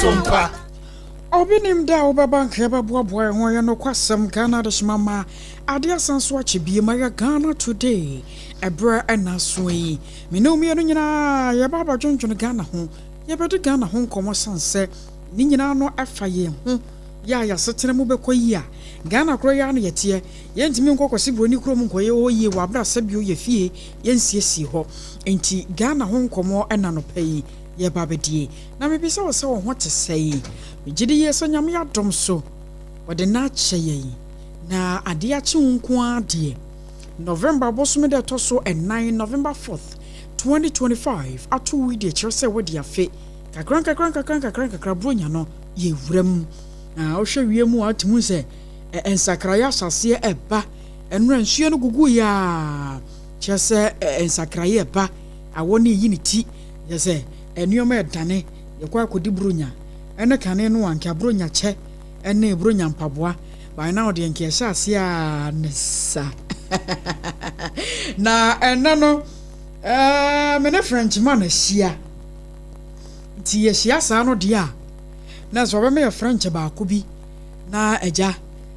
Sompa. Obi nim da a wobɛba nka yɛbɛboaboa yɛn ho ɛyɛ nokwasɛm Ghana adehyema ma ade asan so akye biem ɛyɛ Ghana Today ɛberɛ ɛna aso yi me ne wo mmienu nyinaa yɛba abɛdwendwene Ghana ho yɛbɛdi Ghana ho nkɔmmɔ sane sɛ ne nyinaa no ɛfa yɛn ho yɛ a yɛasetena mu bɛkɔ yie a Ghana korɔ yi ara na yɛteɛ yɛntumi nkɔ kɔsi buroni kurom nkɔyɛ hɔ yie wɔ aberɛ a sɛbio yɛ fie yɛnsiesie hɔ nti Ghana ho nkɔmmɔ ɛna anɔpa yi yɛreba abɛdie. Na mebisa wo sɛ wo ho te sɛn? Megye di yie sɛ Nyame adom so wɔde no akyɛ yɛn na adeɛ akye wo nko ara deɛ. November bosome da ɛtɔ so ɛnan, November 4th, 2025, ato wo yi deɛ kyerɛ sɛ wadi afe. Kakra nkakra nkakra nkakra nkakra Buronya no yɛwura mu. Na wohwɛ wiem a wotumi hu sɛ nsakraeɛ ahyɛaseɛ ɛba. Ɛnora nsuo no guguiɛ a kyerɛ sɛ nsakraeɛ ɛba. Awɔ no reyi ne ti. Kyerɛ sɛ, nneɛma redane. Yɛkɔ akɔdi Buronya. Ɛne kane no a, anka Buronya kyɛ ne Buronya mpaboa. By now deɛ nka yɛhyɛ aseɛ a ne sa. Na ɛnɛ no, eh, me ne Frenchman ahyia. Nti yɛhyia saa no deɛ a, na sɛ ɔbɛma yɛ French baako bi na agya,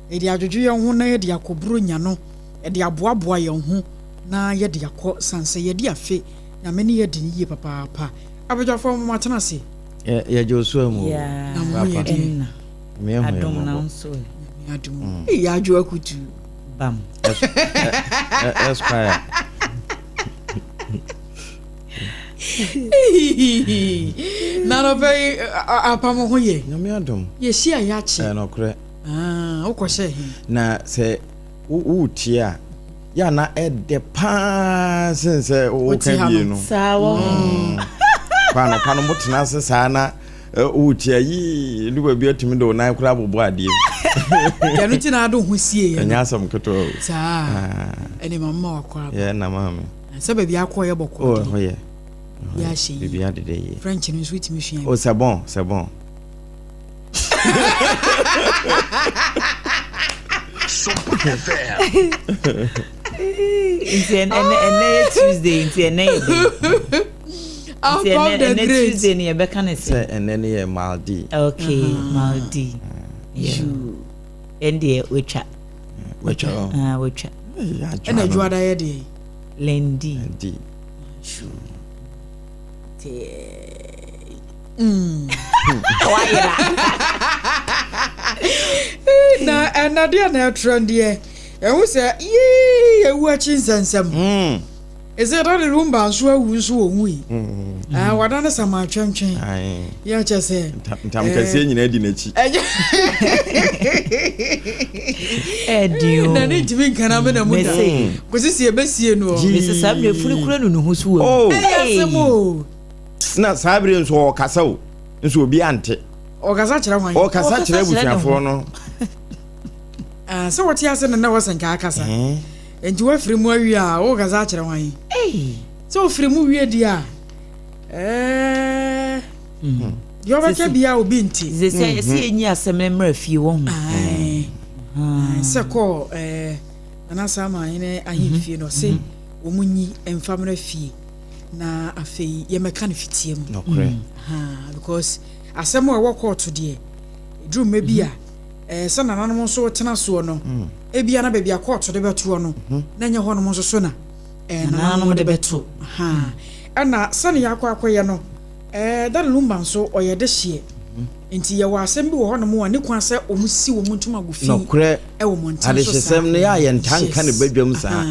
yɛde adwodwo yɛn ho na yɛde akɔ Buronya no, yɛde aboaboa yɛn ho na yɛde akɔ sane sɛ yɛde afe Nyame ne yɛ di no yie papaapa. Abadwafoɔ mo matena ase. Yɛgye wo so amu o. Na mo ho yɛ deɛ. Nyame ahu yɛn mmɔbɔ. Nyame adom o. Ei Adwo Akutu. Bam. Esquire. Na anɔpa yi apa mo ho yɛ. Nyame adom. Yɛhyia yɛakye. Ɛyɛ nokorɛ. Ah, wokɔhyɛ he? Na sɛ woretie a, yɛ a na ɛdɛ paa sen sɛ woka bie no. Saa wɔ ho. Kɔ anɔpa no motena ase saa na woretie a yii du baabi atumi de wo nan koraa bobɔ adeɛ mu. Ɛno nti na ade ho sie yɛ. Ɛnyɛ asɛm ketewa o. Saa. Ɛne ma mma wakɔ aba. Yɛ na maame. Sɛ baabi akɔ yɛ bɔkɔ. Oh, ɛhɔ yɛ. Yɛ ahyɛ yi. Biribi adeda yie. French no nso wotumi sua. Oh, c'est bon, c'est bon. Nti ɛnɛ ɛnɛ yɛ Tuesday nti ɛnɛ yɛ dɛ. Nti ɛnɛ ɛnɛ Tuesday ni yɛbɛka ne sɛ. Sɛ ɛnɛ ne yɛ Maldi. Okay, Maldi. Ɛndeɛ watwa. Watwa o. Ah, watwa. Ɛna adwuada yɛ deɛ. Lendi. Lendi. Wayera. Na ɛna deɛ na ɛtrɛ deɛ ɛho sɛ yii ewu akyi nsɛnsɛm. Ɛsɛ dade lumba nso awu nso wɔ wui. Wada ne sama atwɛntwɛn. Yɛ kyɛ sɛ. Ntam kɛseɛ nyinaa di n'akyi. Ɛdi o. Na ne ntumi nkana me na mu da. Kòsi si ebesie no. Mese saa mmerɛ funu kura nu ne ho so wɔ mu. Ɛyɛ asɛm o. Na saa bere nso ɔkasa o nso obi ante. Ɔkasa kyerɛ hwan? Ɔkasa kyerɛ abusuafoɔ no. Ah, sɛ wɔte ase no na wɔsɛ nka akasa. Nti woafiri mu awie a wokasa akyerɛ hwan? Sɛ wofiri mu wie deɛ a ɛɛ deɛ ɔbɛka bia obi nti. Sɛ sɛ sɛ yɛnyi asɛm no mmra fie wɔ ho. Sɛ kɔɔ ɛɛ Nana Sama ahene ahemfie no ɔse wɔn nyi mfa mmra fie. Na afei yɛmmɛka no fitia mu. Nokorɛ. Because asɛm a ɛwɔ kɔɔto deɛ, ɛduru mmerɛ bi a, ɛɛ sɛ nananom nso tena soɔ no, mm. ebia na baabi a kɔɔto de bɛtoɔ no, mhm. na ɛnyɛ hɔnom nso so na ɛɛ nananom de bɛto. Ɛna sɛne yɛakɔ akɔyɛ no, ɛɛ Dada Lumba nso ɔyɛ de hyeɛ. Mhm. Nti yɛwɔ asɛm bi wɔ hɔnom a ne kwan sɛ wɔn si wɔn ntoma gu fi Nokorɛ, wɔ mmɔnten so saa. Adehyesɛm no yɛ a yɛntaa nka no badwam saa.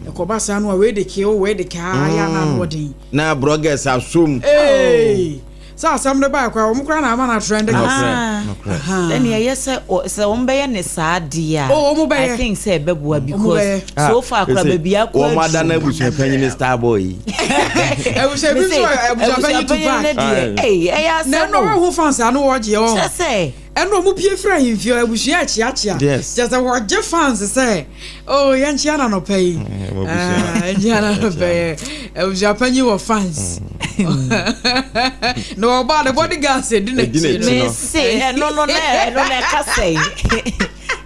Ɛkɔba saa no a wei de kee wei de kaa yɛ a na ano ɔden. Na brɔgɛs asom. Ee! Sɛ asɛm no bae koraa wɔn koraa na ama no atrɛnde kɛse. Nokorɛ, nokorɛ. Ɛnna ɛyɛ sɛ sɛ wɔn bɛyɛ ne saa deɛ a, Oh, wɔn bɛyɛ. I think sɛ ɛbɛboa Wɔn because bɛyɛ. so far koraa baabi akɔ Wɔn ada aduru. no abusua panyin star boy yi. Abusua bi nso yɛ abusua panyin Abusuapanyin Tupac. no deɛ, ei, ɛyɛ Na asɛm ɛno o. ɔho fans ano wɔgye wɔn. Kyerɛ sɛ. Ɛna ɔmo pie firi ahemfie hɔ abusua ɛkyeakyea. Yes. Kyerɛ sɛ wɔgye fans sɛ oh yɛnkyea no anɔpa yi. Abusua. Ah, yɛnkyea no anɔpa yi. Abusua panyin wɔ fans. Na ɔbaa ne bodyguards edi n'akyi no. Mese ɛno no na ɛno na ɛka sɛn.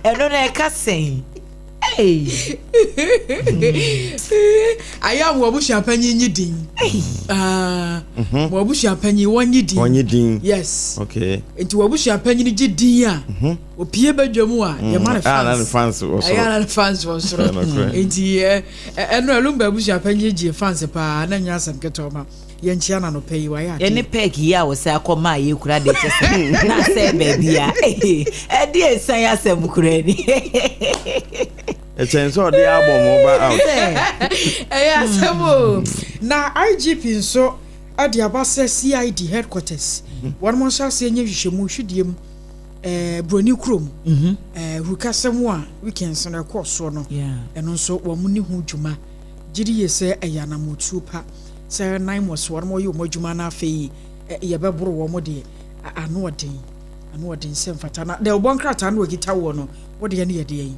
Ɛno na ɛka sɛn. Ei. Ayɛ a mo abusuapanyin nye din. Ah, mhm. Mo abusuapanyin wɔnye din. Wɔnye din. Yes. Okay. Nti wɔ abusuapanyin gye din a, mhm. opie badwa mu a, yɛma no mm. ah, fans. fans wɔ soro. Ɛyɛ na fans wɔ soro. Nti ɛno ɛlumba abusuapanyin gye fans paa na nyɛ asɛm ketewa ma. Yɛnkyea no anɔpa yi, wayɛ adeɛ. Yɛne pɛɛk yi a wɔsɛ akɔ maa yɛ kura deɛ kyɛ sɛ na asɛe baabi a ɛde ɛsan asɛm kura ni. Ɛkyɛn sɛ ɔde album ba out. Ɛyɛ asɛm o. Na IGP nso de aba sɛ CID headquarters wɔn mo nhyɛ aseɛ nyɛ nhwehwɛmu hwidiem ɛɛ Broni kurom ɛɛ hurukasɛm a weekends no ɛkɔɔ soɔ no ɛno nso wɔn ni ho dwuma gye di yie sɛ ɛyɛ anamotuo pa. Sɛ nan mu so wɔn wɔyɛ wɔn adwuma na afei yɛbɛboro wɔn deɛ ano ɔden ano ɔden sɛ mfata na deɛ ɔbɔ nkrataa no ɛkita woɔ no wo deɛ no yɛ deɛ yi.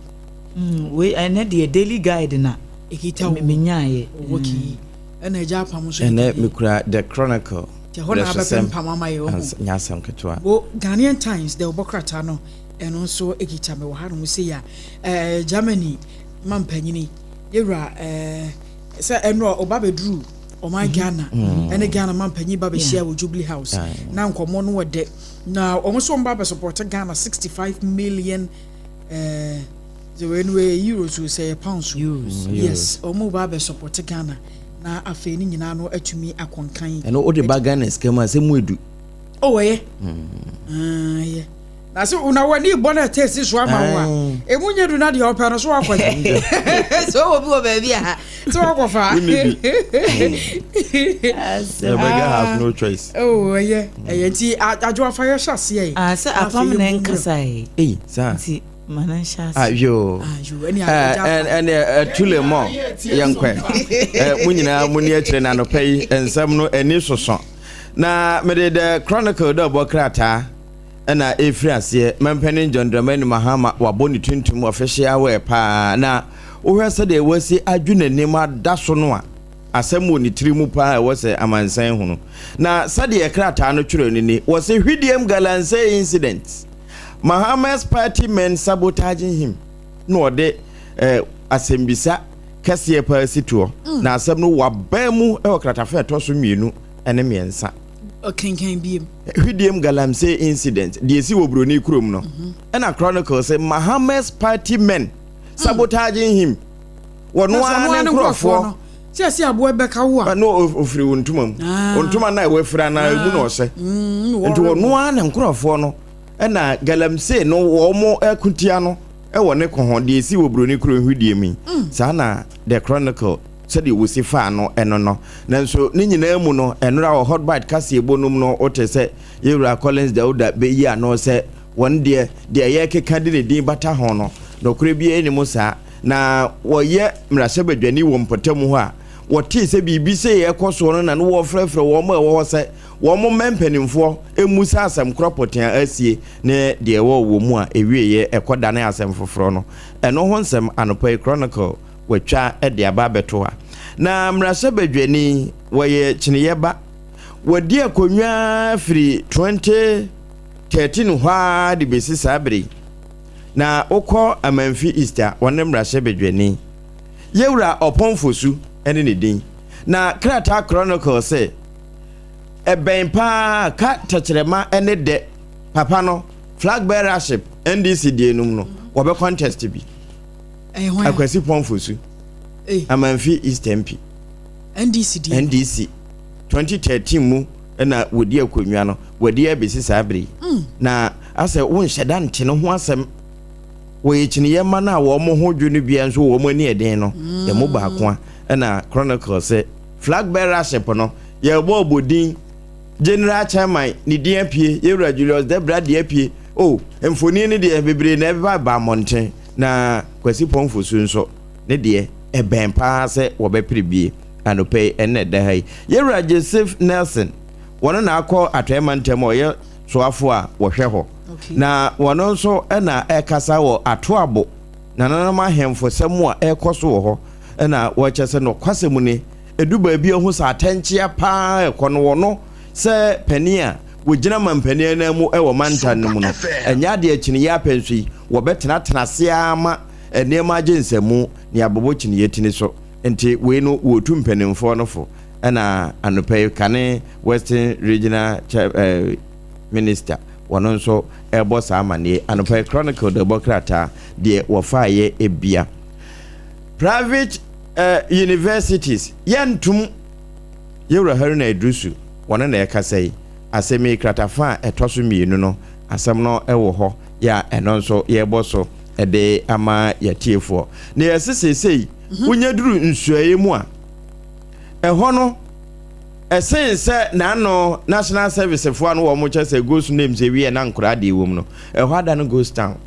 Mm, wei ɛnɛ deɛ daily guide na ɛkita wo menyaeɛ. Okay. Ɛna agya apam nso. Ɛnɛ mekura the chronicle. Nti ɛhɔ na abɛpɛ mpam ama yɛ ɔho. Nyɛ asɛm ketewa. Wo Ghanaian Times deɛ ɔbɔ krataa no ɛno nso ɛkita me wɔ ha nom sei a ɛɛ Germany mampanyini yɛwura ɛɛ. Sɛ ɛno a ɔba bɛduru ɔman Ghana ɛne Ghana mampanyin ba bɛhyia wɔ Jubilee House na nkɔmmɔ no wɔ dɛ na wɔn nso wɔn ba bɛ support Ghana 65 million ɛɛ sɛ wei no ɛyɛ euros o sɛ ɛyɛ pounds o yes wɔn ba bɛ support Ghana na afei ne nyinaa no atumi akɔnkan. Ɛno wode ba Ghana sika mu a sɛ mu edu. Oh ɛyɛ. Ɛyɛ. Na sɛ na w'ani bɔ na ɛtɛ si so ama wo a emu nyɛ du na deɛ ɔpɛ no so wakɔ sɛ ɔwɔ bi wɔ baabi a sɛ wakɔfa Rebecca has no choice. Oh, ɛyɛ ɛyɛ nti adwo afa yɛ hyɛ aseɛ yi. Ah, sɛ apam na nkasa yi. Ei, saa. Nti ma no nhyɛ ase. Ah, yo. Ɛne ɛtule mɔ yɛnkɔ. Mo nyinaa mo ni akyire na anɔpa yi nsɛm no ani soso. Na mede the chronicle dɛ ɔbɔ krataa. na ɛrefiri aseɛ. Mampanin John Dramani Mahama wabɔ ne tuntum official wear paa na wohwɛ sɛdeɛ wasi adwo n'anim ada so no a, asɛm wɔ ne tiri mu paa ɛwɔ sɛ amansan hunu. Na sɛdeɛ krataa no twerɛ no ni, wɔse Hwidiem Galamsey incident, Mahama's party men sabotaging him na ɔde eh, asɛmbisa kɛseɛ paa si toɔ. Mm. Na asɛm no wabaa mu wɔ kratafa ɛtɔ so mmienu ne mmiɛnsa. Ɔkenkan biem. Hwidiem Galamsey incident, deɛ ɛsi wɔ Buroni kurom no, ɛna Chronicle sɛ Mahama's party men sabotaging him. Wɔno ara ne nkurɔfoɔ. Sɛ ɛsɛ aboa bɛka wo a. No ofiri wo ntoma mu. Ah. Ntoma na ɛwɔ afira na emu na ɔhyɛ. Mm, Nti wɔno ara ne nkurɔfoɔ no ɛna Galamsey no wɔn akutia no ɛwɔ ne ko ho deɛ ɛsi wɔ Buroni kurom Hwidiem yi. Mm. Saa na The Chronicle Sɛdeɛ wɔsi faa no ɛno no. Nanso ne nyinaa mu no, ɛnora wɔ Hotbite kaseɛbɔ no mu no, wote sɛ Yɛwura Collins Dauda bɛyi ano sɛ wɔn deɛ, deɛ yɛrekeka de ne din bata ho no, nokorɛ biara nni mu saa. Na wɔyɛ mmarahyɛbadwani wɔ mpɔtam hɔ a, wɔtee sɛ biribi sei rekɔ soɔ no na na wɔrefrɛfrɛ wɔn a ɛwɔ hɔ sɛ wɔn mmɛ mpanimfoɔ mmusa asɛm korɔ pɔtee a asie ne deɛ ɛwɔ wɔ mu a ɛwieeɛ ɛkɔdane asɛm foforɔ no. Ɛno ho nsɛm anɔpa yi Chronicle wɔatwa de aba abɛto ha. Na mmarahyɛbadwani, wɔyɛ kyiniiɛ ba. Wadi akonnwa firi 2013 hɔ ara de bɛsi saa bere yi. Na wokɔ Amanfi East a, wɔne mmarahyɛbadwani. Yɛwura Ɔpɔn Fosu ne ne din. Na krataa Chronicle se, ɛbɛn paa ka tɛkyerɛma ne dɛ papa no flag bearership NDC deɛ nom no, wɔbɛ contest bi. Akwasi Pɔnfosu, Amanfi East MP. NDC deɛ. NDC 2013 mu na wɔdi akonnwa no, wɔadi abɛsi saa bere yi. Mm. Na asɛ wonhyɛ da nte no ho asɛm. Wɔyɛ kyiniiɛ mma no a wɔn ho dwo no bia nso wɔn ani ɛden no, mm. ɛmu baako a ɛna Chronicle sɛ flag bearership no yɛbɔ ɔbɔdin General Chairman ne din apue, Yɛwura Julius Debra deɛ apue. Oh, mfoni no deɛ bebree na ɛbɛba ba mmɔnten. Na Kwasi Pɔnfosu nso, ne deɛ, ɛbɛn paa sɛ wɔbɛpere bie anɔpa yi, ɛnnɛ ɛda ha yi. Yɛwura Joseph Nelson, wɔno na akɔ Atɔeɛ Mantam a ɔyɛ soafoɔ a wɔhwɛ hɔ. Na wɔno nso na ɛrekasa wɔ Atoabo nananom ahemfo sɛm a ɛrekɔ so wɔ hɔ, na wɔkyerɛ sɛ nɔkwasɛm ni, ɛdu baabi a ɔhu sɛ atɛnkyea paa rekɔ no, wɔno sɛ panin a wɔgyina mampanin ananmu wɔ mantam no mu no, ɛnyɛ adeɛ akyinnyɛ apɛ nso yi, wɔbɛtenatena ase ara ma nneɛma agye nsɛmu ne abobɔ kyiniiɛ tini so. Nti wei no wɔtu mpanimfoɔ no fo. Ɛna anɔpa yi kane Western Regional Minister wɔno nso ɛrebɔ saa amanneɛ. Anɔpa yi Chronicle de bɔ krataa deɛ wɔfaeɛ ebia. Private universities yɛntom. Yɛwura Haruna Iddrisu wɔno na ɛkasa yi. Asɛm yi kratafa a ɛtɔ so mmienu no asɛm no ɛwɔ hɔ yɛ a ɛno nso yɛrebɔ so ɛde ama yɛtiefoɔ. Na yɛse seesei wonya duru nsuaeɛ mu a ɛhɔ no ɛsen sɛ n'ano National Service foɔ no wɔn kyɛ sɛ ghost names ewie na nkoraa deɛ wɔ mu no, ɛhɔ ada no ghost town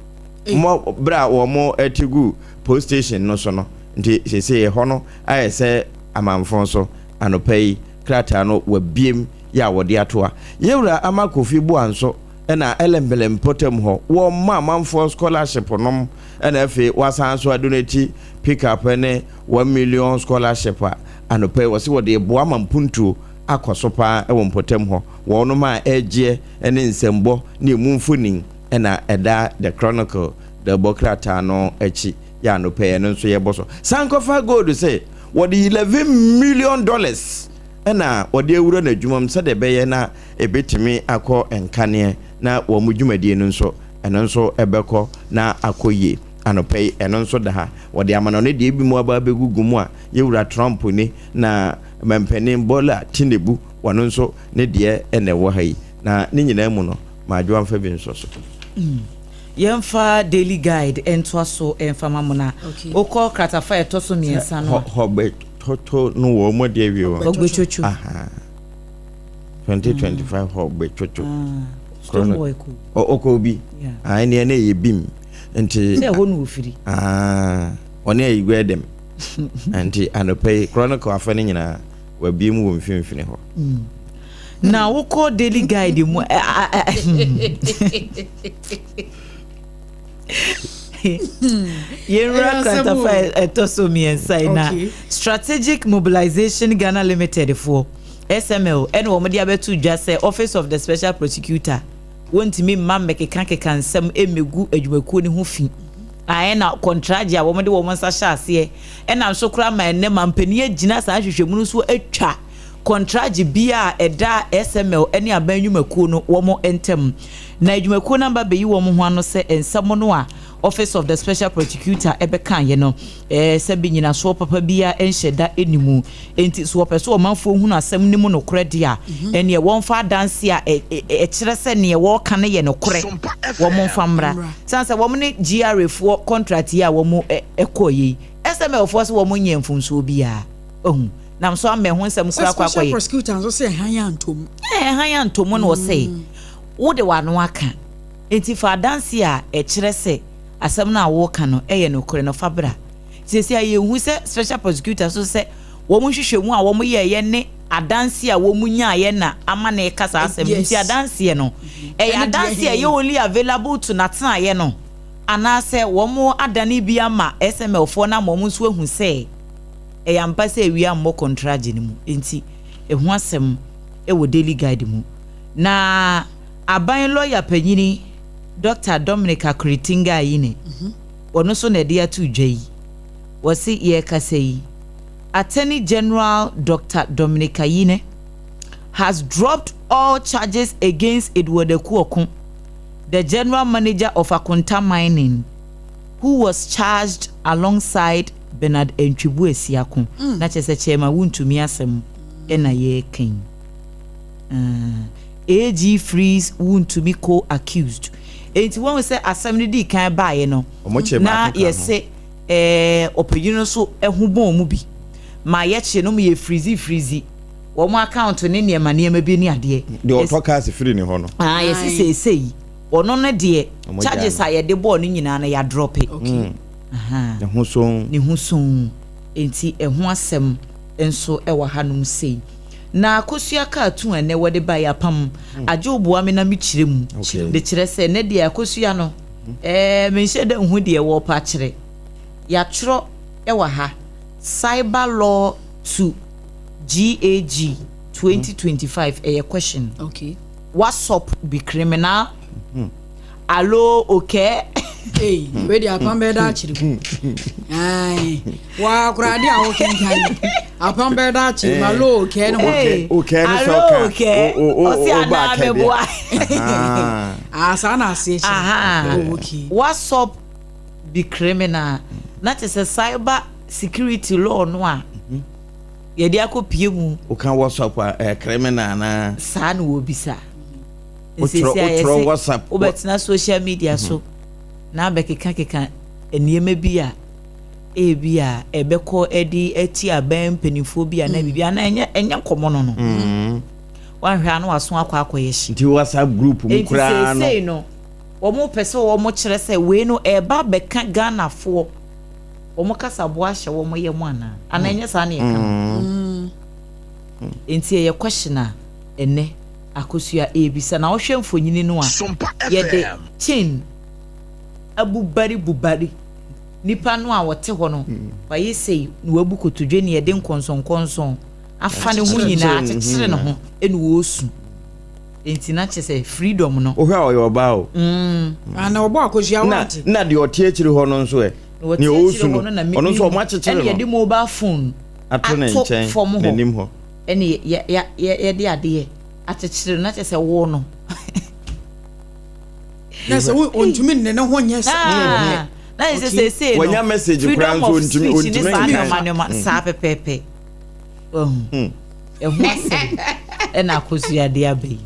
mo berɛ a wɔn ɛte gu post station no so no. Nti seesei ɛhɔ no ayɛ sɛ amanfo so. Anɔpa yi krataa no wabiem yɛ a wɔde ato a yɛwura Ama Kofi Boa nso ɛna Ɛlɛmbɛlɛ mpɔtam hɔ wɔn ma amanfoɔ scholarship nom, ɛna afei wasan so adonate pickup ne 1 million scholarship a anɔpa yi wɔsi wɔde boa ma mpuntuo akɔ so paa ɛwɔ mpɔtam hɔ. Wɔnom a ɛregyeɛ ne nsɛmbɔ ne emu mfonin ɛna ɛda The Chronicle de bɔ krataa no akyi yɛ anɔpa yi ɛno nso yɛbɔ so. Sankɔfa Gold sɛ wɔde $11 million ɛna wɔde awura n'adwuma mu sɛdeɛ ɛbɛyɛ na ebɛtumi akɔ nkaneɛ na wɔn mu dwumadie no nso ɛno nso ɛbɛkɔ na akɔ yie. Anɔpa yi ɛno nso da ha wɔde amanɔne deɛ ebi mu aba abɛgugu mu a yɛwura Trump ni na mampanin Bola Tinubu wɔno nso ne deɛ ɛna ɛwɔ ha yi. Na ne nyinaa mu no maadwo amfa bi nso so. Yɛmfa Daily Guide ntoa so mfa ma mo na wokɔ kratafa a ɛtɔ so mmiɛnsa no a hɔbɛ tɔtɔ no wɔ ɔmo deɛ wie wɔ Ɔgbɛtwotwo. Aha, 2025 hɔbɛ twotwo. Stonebwoy ko. Ɔkɔ bi. Ah, ɛneɛ ne ɛyɛ bim nti. Sɛ ɛhɔ no wɔfiri. Ah, ɔne ayi gua dɛm. Nti anɔpa yi Chronicle afa no nyinaa wabie mu wɔ mfimfini hɔ. Na wokɔ Daily Guide mu yɛnwura Ɛyɛ asɛm o. kratafa a ɛtɔ so mmiɛnsa yi na Strategic Mobilization Ghana Limited foɔ, SML, ɛna wɔn de abɛto dwa sɛ Office of the Special Prosecutor wɔntumi mma mmɛkekakeka nsɛm mmɛgu adwumakuo no ho fi a ɛna kɔntragye a wɔn de wɔn nsa hyɛ aseɛ ɛna nso koraa ma ɛnɛ ma mpanin agyina saa ahwehwɛmu no so atwa kɔntragye bi a ɛda SML ne aban nnwumakuo no wɔn ntam. Na adwumakuo no aba bɛyi wɔn ho ano sɛ nsɛm no a Office of the Special Prosecutor ɛbɛkaeɛ no sɛ bi nyinasoɔ papa biara nhyɛ da animu, nti so wɔpɛ so ɔmanfoɔ hunu asɛm no mu nokorɛ deɛ a ɛneɛ wɔmfa adanse a ɛkyerɛ sɛ neɛ wɔreka no yɛ nokorɛ wɔn mfa mmra. San sɛ wɔn ne GRA foɔ contract yi a wɔn ɛkɔɔ yi, SML foɔ sɛ wɔn nyɛ mfomsoɔ biara ɔhu nam so ama ɛho nsɛm sɛ koraa kɔ special akɔyɛ prosecutor nso sɛ ɛhan antom. Ɛhan antom na ɔsɛ wode w'ano aka, nti fa adanse a ɛkyerɛ sɛ asɛm no a wɔreka no ɛyɛ nokorɛ no fa bra. Siesie a yɛnhu sɛ special prosecutor so sɛ wɔn nhwehwɛmu a wɔn yɛɛyɛ ne adanse a wɔn nyaayɛ na ama na ɛka saa asɛm no. Nti adanseɛ no ɛyɛ Ɛne deɛ adanse a ɛyɛ only available to n'atenaeɛ no anaasɛ wɔn adane bi ama SML foɔ no ama wɔn nso ahu sɛ ɛyɛ ampa sɛ ewia mmɔ kɔntragye no mu. Nti ɛho asɛm ɛwɔ Daily Guide mu. Na aban lɔya panyini Dr Dominic Akuritinga Ayine ɔno nso na ɛde ato dwa yi, wɔsi yɛrekasa yi, Attorney General Dr Dominic Ayine has dropped all charges against Edward Akuoko, the general manager of Akonta Mining, who was charged alongside Bernard Antwi Boasiako. Na kyerɛ sɛ Chairman Wontumi asɛm ɛna yɛreka yi. AG frees Wontumi co-accused. Enti wɔn sɛ asɛm no di kan baeɛ no Ɔmo kyerɛ na baako ka ho. Yɛsɛ ɔpanyin no nso ho bɔn mu bi ma yɛkye no ma yɛ freeze freeze wɔn account ne nneɛma nneɛma bi ne adeɛ. Deɛ ɔtɔ cars firi ne hɔ no. Ah, yɛsi seesei ɔno no deɛ Ɔmo charges a gyaa yɛde bɔɔ no nyinaa no yɛadrop. Aha. Ne ho so. Ne ho so, nti ɛho asɛm nso ɛwɔ hanom sei. Na Akosua cartoon a ɛnɛ wɔde ba yɛ apam agye oboa me na mekyerɛ mu de kyerɛ sɛ ne deɛ Akosua no menhyɛ da nhu deɛ wɔrepa akyerɛ. Yɛatwerɛ ɛwɔ ha "Cyber law to GAG 2025", ɛyɛ question. "WhatsApp be criminal? Alo, okay." Ei, wei deɛ apam bɛyɛ da akyere mu. Ae, waa koraa adeɛ a wokenkan yi, apam bɛyɛ da akyere mu, alo kɛɛ ne ho. O kɛɛ ne sɛ ɔka, o o o ba akɛdeɛ. Ah, saa na aseɛ kyerɛ. Oh, okay. WhatsApp be criminal. Na kyerɛ sɛ cyber security law no a yɛde akɔpie mu. Woka WhatsApp a, ɛyɛ criminal anaa? Saa na wɔbisa. Wotwerɛ wotwerɛ WhatsApp. Wobɛtena social media so na abɛkekakeka nneɛma bi a ebi a ɛbɛkɔ de atia aban mpanimfoɔ bi anaa biribi anaa ɛnyɛ ɛnyɛ nkɔmɔ no no. Mm. Wanhwɛ a na waso akɔ akɔyɛ hye. Nti WhatsApp group mu koraa no. Nti seesei no wɔn pɛ sɛ wɔn kyerɛ sɛ wei no ɛreba abɛka Ghanafoɔ wɔn kasaboa ahyɛ wɔn yam anaa anaa ɛnyɛ saa na yɛka no. Mm. Nti ɛyɛ question a ɛnɛ. Akosua rebisa. Na wohwɛ mfonini no a, yɛde chain abubaribubari nipa no a ɔte hɔ no, wayɛ sei na wabu kotodwe na yɛde nkɔnsɔnkɔnsɔn afa ne ho nyinaa akyekyere ne ho na ɔresu. Nti na kyerɛ sɛ freedom no. Wohwɛ a ɔyɛ ɔbaa o. Mm. Ah, na ɔbɔ akosua wate. Na deɛ ɔte akyiri hɔ no nso ɛ. Nea ɔresu no, ɔno nso ɔmo akyekyere no. Ɛna yɛde mobile phone ato ne nkyɛn n'anim hɔ. Ɛne yɛ yɛ yɛde adeɛ akyekyere no na kyerɛ sɛ wo no. Na sɛ wo ontumi nne ne ho nyɛ sɛ. Ah, na yɛ sɛ seesei no. Wanya message koraa nso ontumi ontumi nkan. Freedom of speech ne saa nneɛma nneɛma saa pɛpɛɛpɛ. Wahu. Ɛho asɛm ɛna akosua de aba yi.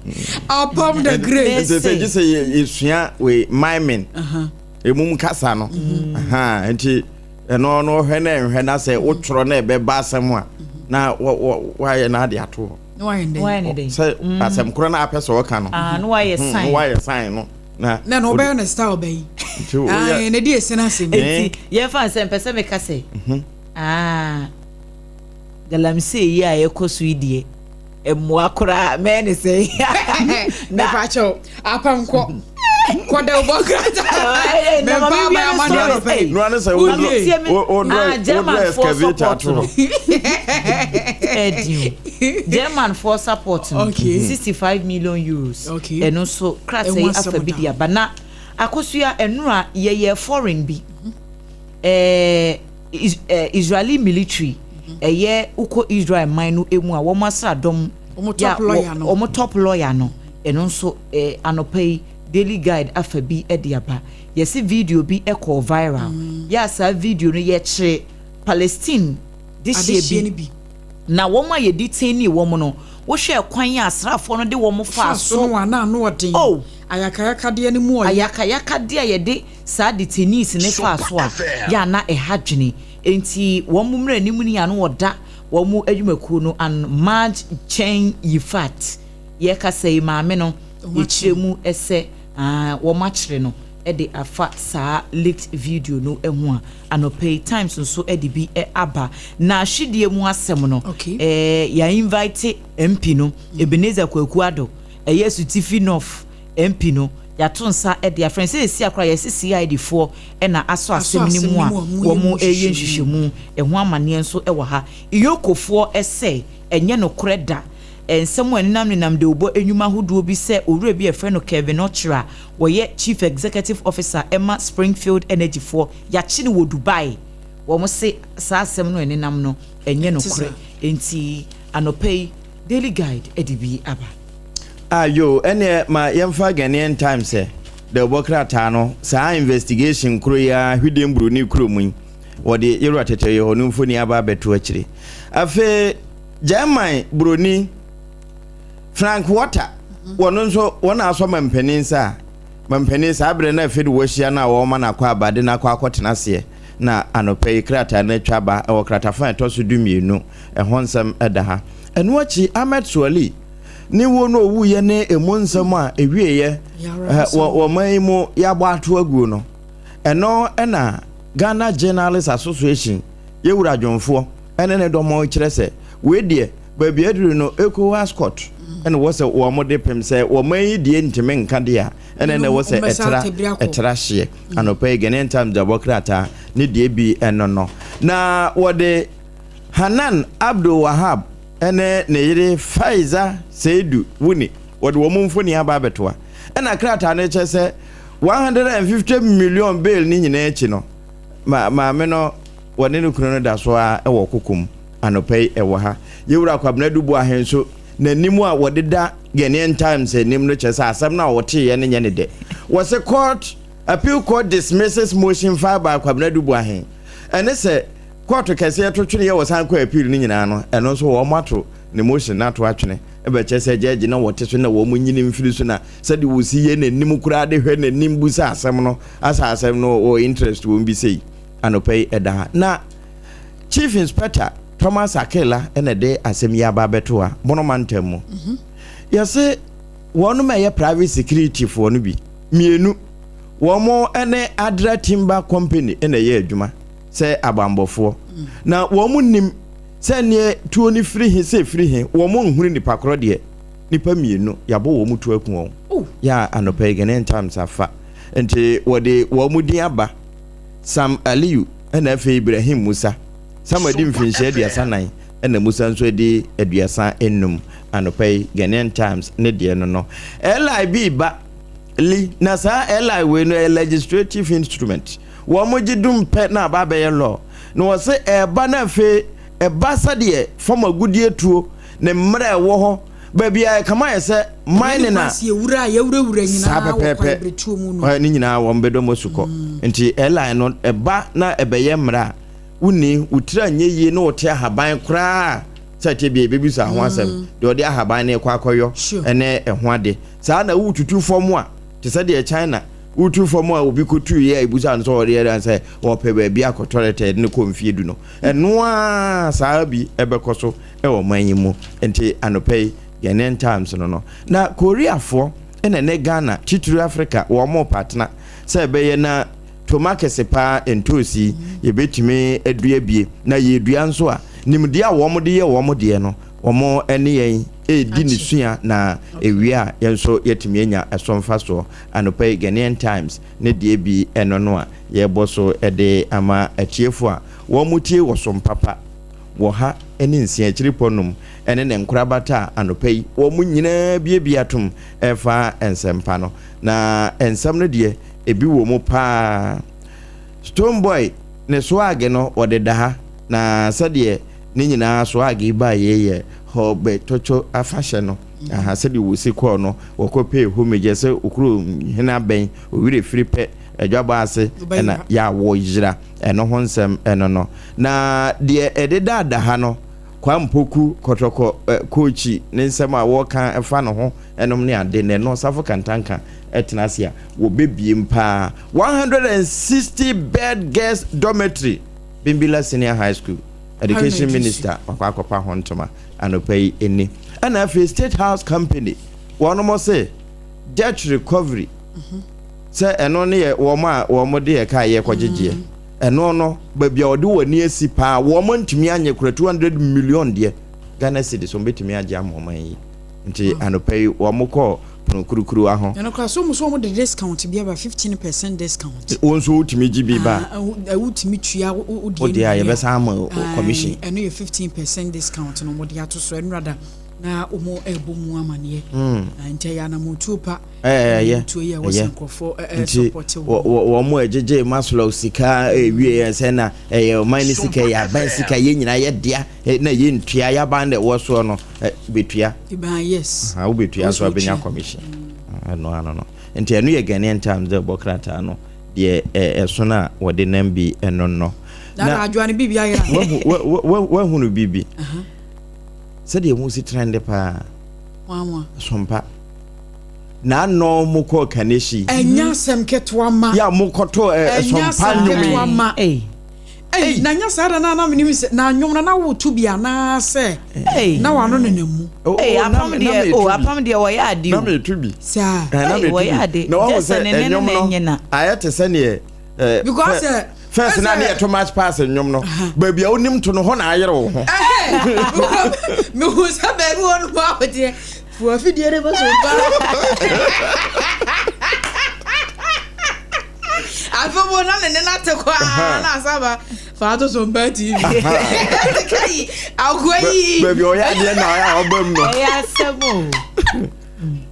Apam the great. Nti sɛ gye sɛ yɛsua wei miming. Emum kasa no. Nti. Ɛno no ɔhwɛ na ɛnhwɛ na sɛ wotwerɛ na ɛbɛba asɛm a na wayɛ na ade ato hɔ. Sɛ mm. asɛm korɔ na apɛ sɛ ɔka no. Ah, na wayɛ hmm, sign. Na wayɛ sign no. Na na na ɔbɛyɛ ne style bɛyi. Ah, na di esi na asɛm. Eti yɛn fa nsɛm pɛ sɛ meka sɛ. Mhm. Ah, galamsey yi a ɛkɔ so yi deɛ. Mmoa koraa mɛyɛ ne sɛ. Mepa kyɛw apam kɔ kɔda wobɔ krataa mɛmpa aba ama ne anɔpɛ yi. Nua ne sɛ wodrɔ wodrɔ excavator to hɔ. Ɛdi o German foɔ support no 65 million euros ɛno nso krataa yi afa bi de aba na akosua ɛnura yɛyɛ foreign bi ɛɛ. Israeli military ɛyɛ wokɔ Israel man no mu a wɔn asradɔm wɔn top lawyer no wɔn top lawyer no ɛno nso eh, anɔpa yi Daily Guide afa bi de aba yɛsi video bi kɔɔ viral mm. yɛ a saa video no yɛkyerɛ Palestine dehyeɛ bi na wɔn a yɛdi tɛnni wɔn no wohwɛ kwan a asraafoɔ no de wɔn faa so no a ano ɔden oh ayakayakadeɛ no mu ɔyɛ ayakayakadeɛ a yɛde saa detainees no faa so a, yɛ a na ɛha dwene. Enti wɔn mmaranimni a na ɔda wɔn adwumakuo no ano, Maj Chen Yifat, yɛrekasa yi, maame no, yɛkyerɛ mu sɛ wɔakyere no de afa saa leaked video no ho a, anɔpa yi Times nso de bi aba. Na ahwedeɛ mu asɛm no, yɛ invite MP no, Ebenezer Kwaku Addo, ɛyɛ Asutifi North MP no, yɛato nsa de afrɛ no. Seesei koraa yɛse CID foɔ na asɔ asɛm no mu a wɔreyɛ nhwehwɛmu. Ɛho amaneɛ nso wɔ ha. EOCO foɔ sɛ ɛnyɛ nokorɛ da. Nsɛm a ɛnenam nenam dawubɔ nnwuma ahodoɔ bi sɛ owura bi a yɛfrɛ no Kevin Okyere a ɔyɛ Chief Executive Officer ma Springfield Energy foɔ, yɛakye no wɔ Dubai. Wɔse saa asɛm no a ɛnenam no ɛnyɛ nokorɛ. Enti anɔpa yi Daily Guide de bi aba. Ah yoo, ɛneɛ ma yɛmfa Ghanaian Times ɛ, dawubɔ krataa no, saa investigation koro yi ara Hwidiem Buroni kuro mu yi, wɔde Yewura Tɛtɛyɛhɔ no mfoni aba abɛto akyire. Afei German Buroni Frank Walter, wɔno nso wɔn na asɔ mampanin nsa a, mampanin saa berɛ no afei de wɔahyia no a wɔrema no akɔ aba de no akɔ akɔtena aseɛ na anɔpa yi krataa no atwa aba wɔ kratafa a ɛtɔ so dumienu, ɛho nsɛm da ha. Ɛno akyi Ahmed Suali ne wuo no owuiɛ ne emu nsɛm a ɛwieɛ wɔ wɔn yi mu yɛabɔ ato aguo no, ɛno na Ghana Journalists Association yɛwura dwomfoɔ ɛne ne dɔm kyerɛ sɛ wei deɛ baabi aduru no ECOWAS court ɛna wɔ sɛ wɔn de pem sɛ wɔn yi deɛ ntumi nka deɛ a ɛna na ɛwɔ sɛ ɛtra ɛtra hyeɛ anɔpa yi Ghanaian Times de abɔ krataa ne deɛ bi ɛno no na wɔde Hanan Abdul Wahab ne ne yere Faiza Seidu Wuni, wɔde wɔn mfoni aba abɛtoa. Ɛna krataa no kyerɛ sɛ 150 million bail ne nyinaa akyi no, ma maame no wɔne ne kunu no da so ara wɔ koko mu. Anɔpa yi ɛwɔ ha. Yɛwura Kwabena Duboahe nso n'anim a wɔde da Ghanaian Times anim no kyerɛ sɛ asɛm no a wɔteeɛ no nyɛ ne dɛ. Wɔse court appeal court dismisses motion filed by Kwabena Duboahe. Ɛne sɛ kɔɔto kɛseɛ to tweneɛ wɔsan kɔ appeal no nyinaa no, ɛno nso wɔn ato ne motion no ato atwene. Ɛbɛkyerɛ sɛ gyɛɛgye na wɔte so na wɔn nyini mfiri so na sɛdeɛ wɔsi yɛ n'anim koraa de hwɛ n'anim busa asɛm no asa asɛm no wɔ interest wɔn bi sei anɔpa yi ɛda ha na Chief Inspector Thomas Akela na ɛde asɛm yi aba abɛto ha Bono mantam mu. Mhm. Yɛse wɔnom a ɛyɛ private security foɔ no bi mmienu wɔn ne Adra Timber Company na ɛyɛ adwuma sɛ abanbɔfoɔ mm. na wɔn nim sɛ neɛ tuo no firi he sɛ firi he wɔn nhunu nipa korɔ deɛ nipa mmienu yɛabɔ wɔn tuo aku wɔn oh. yɛ a anɔpa yi Ghanaian Times afa nti wɔde wɔn din aba Sam Aliyu ɛna afei Ibrahim Musa. Sam adi mfinhyia 34 ɛna Musa nso adi 35 anɔpa yi Ghanaian Times ne deɛ no no. LI bi ba li na saa LI wei no ɛyɛ legislative instrument. Wɔn gye dum pɛ na aba abɛyɛ law. Na wɔse ɛba na afei ɛba sɛdeɛ fam agudeɛ tuo ne mmerɛ ɛwɔ hɔ baabi a ɛkama yɛ sɛ mining a saa pɛpɛɛpɛ ne nyinaa wɔn bɛdɔ mu asukɔ mm. nti airline no ɛba na ɛbɛyɛ mmerɛ a wonni wo tiri anyɛ yie na wɔte ahaban koraa sɛ ɛte bia ɛbɛbisa ho asɛm mm. deɛ ɔde ahaban no ɛkɔ akɔyɔ ɛne ɛho ade saa na wotutu fam a te sɛ deɛ China wotu fam a obi kɔtu yɛ a ɛbusa no sɛ ɔde yɛ sɛ ɔpɛ baabi akɔtɔrɛtɛ ɛde no kɔ mfie du no ɛno a saa bi ɛbɛkɔ so ɛwɔ ɔman yi mu nti anɔpa yi Ghanaian Times no no. Na Koreafoɔ na ɛnɛ Ghana, titiriw Africa, wɔn mo patena sɛ ɛbɛyɛ na toma kɛse paa ntoosi yɛbɛtumi adua bie na yɛdua nso a nimdeɛ a wɔn de yɛ wɔn deɛ no wɔn ne yɛn ɛredi ne sua na ɛwie a yɛn nso yɛatumi anya ɛso mfasoɔ. Anɔpa yi Ghanaian Times ne deɛ bi ɛno no a yɛrebɔ so de ama atiefoɔ a wɔn tie wɔ som papa wɔ ha ne nsia akyiripɔ num ne ne nkorabata a anɔpa yi wɔn nyinaa biabia atom refa nsɛmpa no. Na nsɛm no deɛ, ebi wɔ mu paa. Stonebwoy ne swag no wɔde da ha, na sɛdeɛ ne nyinaa swag yi baeɛ yɛ Hɔbɛtɔtɔ afahyɛ no. Aha, sɛdeɛ wɔsi kɔɔ no, wɔkɔ pay homage, sɛ okuro hene abɛn, owire firi pɛ, adwabɔ ase, ɛna yɛ a wɔyera ɛno ho nsɛm ɛno no. Na deɛ ɛdeda ha no, Kwame Poku kɔtɔkɔ kookyi ne nsɛm a wɔka fa ne ho nom ne ade na ɛno Safo Kantanka tena ase a wɔbɛbiem paa. 160 bed girls dormitory Bimbilla Senior High School Education Minister wakɔ akɔpa ho ntoma anɔpa yi ɛni. Ɛna afei State House Company wɔnom se debt recovery sɛ ɛno ne yɛ wɔn a wɔn de yɛ kaa yɛ kɔgyegyeɛ. Ɛno no, baabi a ɔde wɔn ani asi paa, wɔn ntumi anyɛ kura 200 million deɛ Ghana cedis wɔn bɛtumi agye ama ɔman yi. Nti anɔpa yi wɔn kɔ pono kurukuruwa ho. Ɛno koraa so wɔn so wɔn de discount bi aba 15% discount. Wɔn nso wotumi gye bi ba. Wotumi tua wo deɛ deɛ a yɛbɛsan ama commission. Ɛno yɛ 15% discount na wɔn de ato so ɛno rada na wɔn ɛrebɔ mu amaneɛ. Nti ɛyɛ anamotuo pa. Ɛyɛ ɛyɛ nti wɔn mo ɛgyegye Maslow sika ewie yɛ sɛ na ɛyɛ ɔman ne sika yɛ aban sika yɛ nyinaa yɛ dea na yɛ ntua yɛ aban na ɛwɔ soɔ no betua. Yes. Ha wobetua so abɛnya commission. Ɛno ano no nti ɛno yɛ Ghanaian Times dɛ ɛbɔ krataa no deɛ ɛso no a wɔde nam bi ɛno no. Na adwoa no biribi ayera. Wahunu biribi sɛdeɛ mo si trende paa. Sompa. N'ano mo kɔɔ Kaneshie. Ɛnyɛ asɛm ketewa ma. Yɛ a mo kɔto ɛ ɛsɔmpa nnwom yi. Ɛnyɛ asɛm ketewa ma. Ei, na nyɛ saa da na na menim sɛ na nnwom no na woto bi anaasɛ na wano nenam mu. Ei, apam deɛ o, apam deɛ wɔyɛ ade o. Na meto bi. Saa. Na Ei, meto wɔyɛ bi. ade. Na wɔn Gye sɛ sɛ ne ne nnwom ne no nye na. ayɛ te sɛ neɛ. Because ɛ. First na ne yɛ to match pass nnwom no. Baabi a wonim to no hɔ na ayere wo ho. Mehu sɛ baabi wɔ no a woteɛ. Fo afidie no bɛso ba. Afei mo na ne ne na te kɔ a na asaba fa ato so mba TV. Kai akoa yi. Baabi ɔyɛ adeɛ na ɔyɛ a ɔba mu no. Ɛyɛ asɛm o.